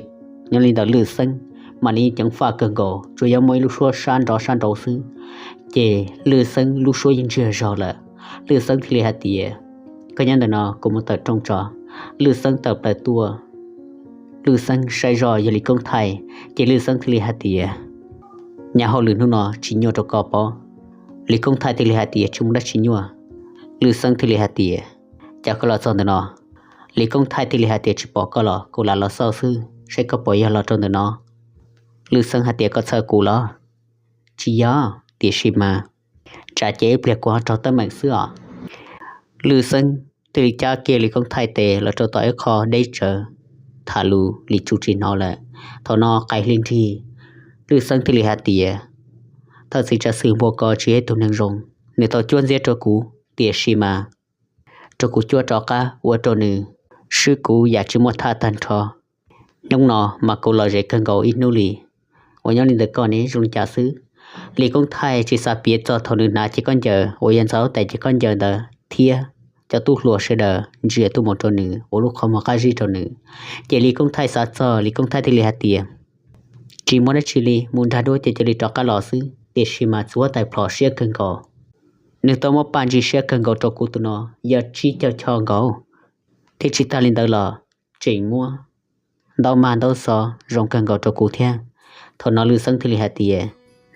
Lwj Xeeb mas nws yeej ceev faj kawg nkaus, tsuas yog muaj ib lub suab sab nrov sab nraud xwb, ces Lwj Xeeb lub suab yeej ntsiag zog lawm. Lwj Xeeb thiaj li hais tias, koj nyob ntawm no kuv mus tawm rooj tso. Lwj Xeeb tawm plaws tuaj, Lwj Xeeb saib zoj yog Lis Koob Thaij, ces Lwj Xeeb thiaj li hais tias, nyab, hauj lwm hnub no tsis nyuaj rau koj pob? Lis Koob Thaij thiaj li hais tias, tsis muaj dab tsi nyuaj. Lwj Xeeb thiaj li hais tias, cas koj los txog ntawm no? Lis Koob Thaij thiaj li hais tias, tsis pom koj los kuv lam los xauj xwb, saib koj puas yog los rau ntawm no. Lwj Xeeb hais tias, koj txhawj kuv los? Tsis yog, tiam sis mas tsam ces ib pliag kuv ho raug teeb meem xwb os. Lwj Xeeb thiaj li cab kiag Lis Koob Thaij tes los rau tom ib qho deb tsawv, tham lus Lis Tsu tsis hnov lawm. Thaum no qaij hli nrig, Lwj Xeeb thiaj li hais tias, thawj txiv tsav xwm npua ko tsis yog ib tug neeg zoo, nws tau cuab ntxiab rau kuv, tiam sis mas rau kuv cuab rov qab ua rau nws swb kuv yam tsis muaj thaj tag nrho. Hnub no mas kuv los ze kawg nkaus ib hnub li. Uas nyob li ntawm koj ne zoo li cas xwb? Lis Koob Thaij tsis xav piav txog thaum nws hnav cev khaub ncaws uas yog ntxhais huab tais cev khaub ncaws ntawd thiab cov tub hluas sawv daws ntsia tuaj mus rau nws ua lub qhov muag qab zib rau nws. Ces Lis Koob Thaij xav txog, Lis Koob Thaij thiaj li hais tias, tsis muaj dab tsi li, mus nrag duab ces cia li rov qab los xwb, tiam sis mas txiv huab tais plhom siab kawg nkaus. Nws tau muab paj ntsis siab kawg nkaus rau kuv tus no, yog tsib caug choj nkaus. Thiab tsis tag li ntawd los tseem muab ntaub maj ntaub xov zoo kawg nkaus rau kuv thiab. Thaum no Lwj Xeeb thiaj li hais tias,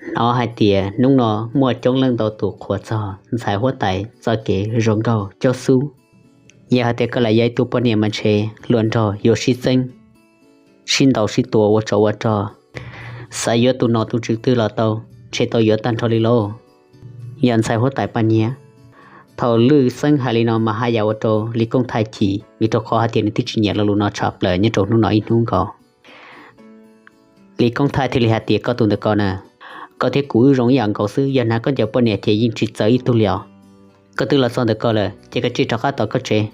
hnov hais tias hnub no muaj coob leej ntau tus qhuas txog ntxhais huab tais txoj kev zoo nkauj cob xub. Yog hais tias koj lam yog ib tug poj niam mas ntshe hluas nraug yuav sib txeeb, sib ntaus sib tua ua tsov ua rog. Xav yuav tus nom tus tswv twg los tau, ntshe tau yuav tag nrho li lauj, yog ntxhais huab tais Paj Nyiag. Thaum Lwj Xeeb hais li no mas haj yam ua rau Lis Koob Thaij chim, vim rau qhov hais tias nws twb tsis nyiam lo lus no tshaj plaws nyob rau hnub no ib hnub nkaus. Lis Koob Thaij thiaj li hais tias, koj tus ntawm ko na, koj thiab kuv wb zoo ib yam nkaus xwb, yog hnav khaub ncaws poj niam ces yeej tsis txawv ib tug li os. Koj twb los txog ntawm ko lawm ces koj cia li rov qab tom koj tsev,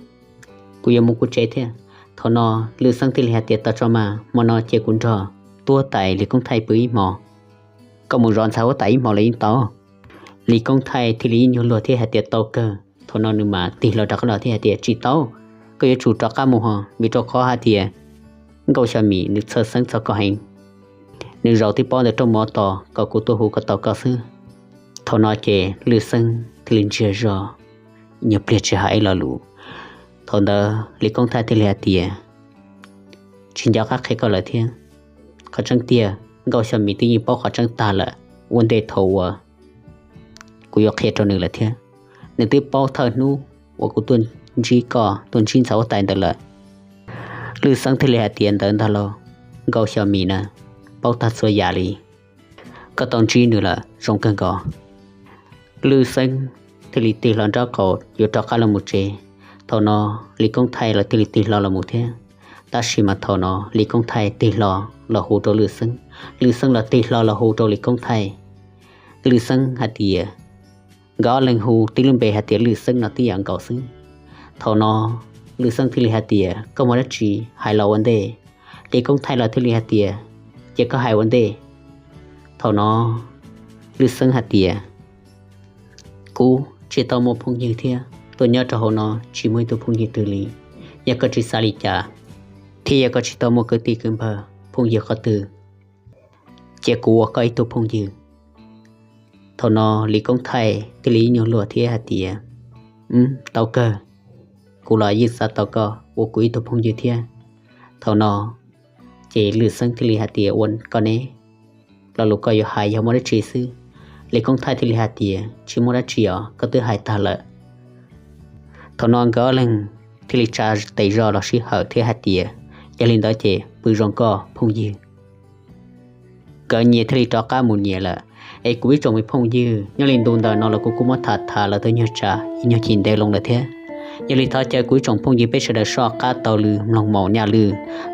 kuv yuav mus kuv tsev thiab. Thaum no Lwj Xeeb thiaj li hais tias, tos tso mas, hmo no cia kuv nrog tub huab tais Lis Koob Thaij pw ib hmos, koj mus zov ntxhais huab tais ib hmos los yeej tau. Lis Koob Thaij thiaj li ib nyuag luag thiab hais tias, tau kawg. Thaum no nws mas tig hlo rov qab los thiab hais tias, tsis tau, koj yuav tsum rov qab mus ho, vim rau qhov hais tias Nkauj Xyo Mim nws txhawj Xeeb txog koj heev. Nws zaum tib pob ntawm rooj mov tos kom kuv tuaj hu kom tau koj xwb. Thaum no ces Lwj Xeeb thiaj li ntsiag zog, nyuag pliag tsis hais ib lo lus. Thaum ntawd Lis Koob Thaij thiaj li hais tias, tsis nco qab qhia koj lawm thiab. Qhov tseeb tiag Nkauj Xyo Mim twb yeej paub qhov tseeb tag lawm, ua ntej thaum uas kuv yuav qhia rau nws lawm thiab. Nws twb paub thawj hnub uas kuv tuaj ntsib koj, tuaj ntsib ntxhais huab tais ntawd lawm. Lwj Xeeb thiaj li hais tias, ntawd ntag lauj, Nkauj Xyo Mim na, paub tag txhua yam li. Koj tau ntsib nws lawm zoo kawg nkaus. Lwj Xeeb thiaj li tig hlo nraub qaum yuav rov qab los mus tsev. Thaum no Lis Koob Thaij los thiaj li tig hlo los mus thiab. Tab sis mas thaum no Lis Koob Thaij tig hlo los hu rau Lwj Xeeb, Lwj Xeeb los tig hlo los hu rau Lis Koob Thaij. Lwj Xeeb hais tias, nkawd ob leeg hu tib lub npe hais tias Lwj Xeeb no tib yam nkaus xwb. Thaum no Lwj Xeeb thiaj li hais tias, koj muaj dab tsi hais los ua ntej. Lis Koob Thaij los thiaj li hais tias, ces koj hais ua ntej. Thaum no Lwj Xeeb hais tias, kuv tsis tau muaj phooj ywg thiab tuaj nyob rau hauv no tsis muaj ib tug phooj ywg twg li. Yog koj tsis xav li cas, thiab yog koj tsis tau muaj kwv tij kwv npawg phooj ywg qhov twg, cia kuv ua koj ib tug phooj ywg. Thaum no Lis Koob Thaij thiaj li ib nyuag luag thiab hais tias, tau kawg, kuv los yeej xav tau koj ua kuv ib tug phooj ywg thiab. Thaum no ces Lwj Xeeb thiaj li hais tias, ua koj ne, lo lus koj yuav hais yog muaj dab tsi xwb? Lis Koob Thaij thiaj li hais tias, tsis muaj dab tsi os, koj twb hais tag lawm. Thaum no nkawd ob leeg thiaj li tsa tes zog los sij hawm thiab hais tias, yog li ntawd ces pw zoo koj phooj ywg. Nkawd nyias thiaj li rov qab mus nyias lawm. Es kuv ib tsoom me phooj ywg, nyob li ntu ntawm no los kuv kuj muab tham tham los tau nyuag tsawg ib nyuag chim ntev loo lawm thiab. Yog li thov caw kuv ib tsoom phooj ywg peb sawv daws soj qab taug lw mloog maum nyaj lw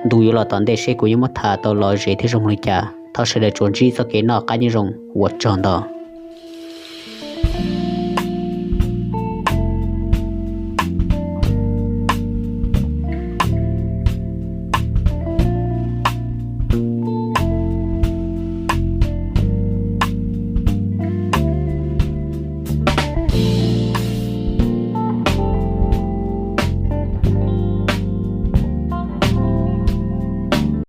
ntu yuav los tom ntej seb kuv yuav muab tham tau lom zem thiab zoo li cas. Thov sawv daws tsuas ntsib txoj kev noj qab nyob zoo, ua tsaug ntau.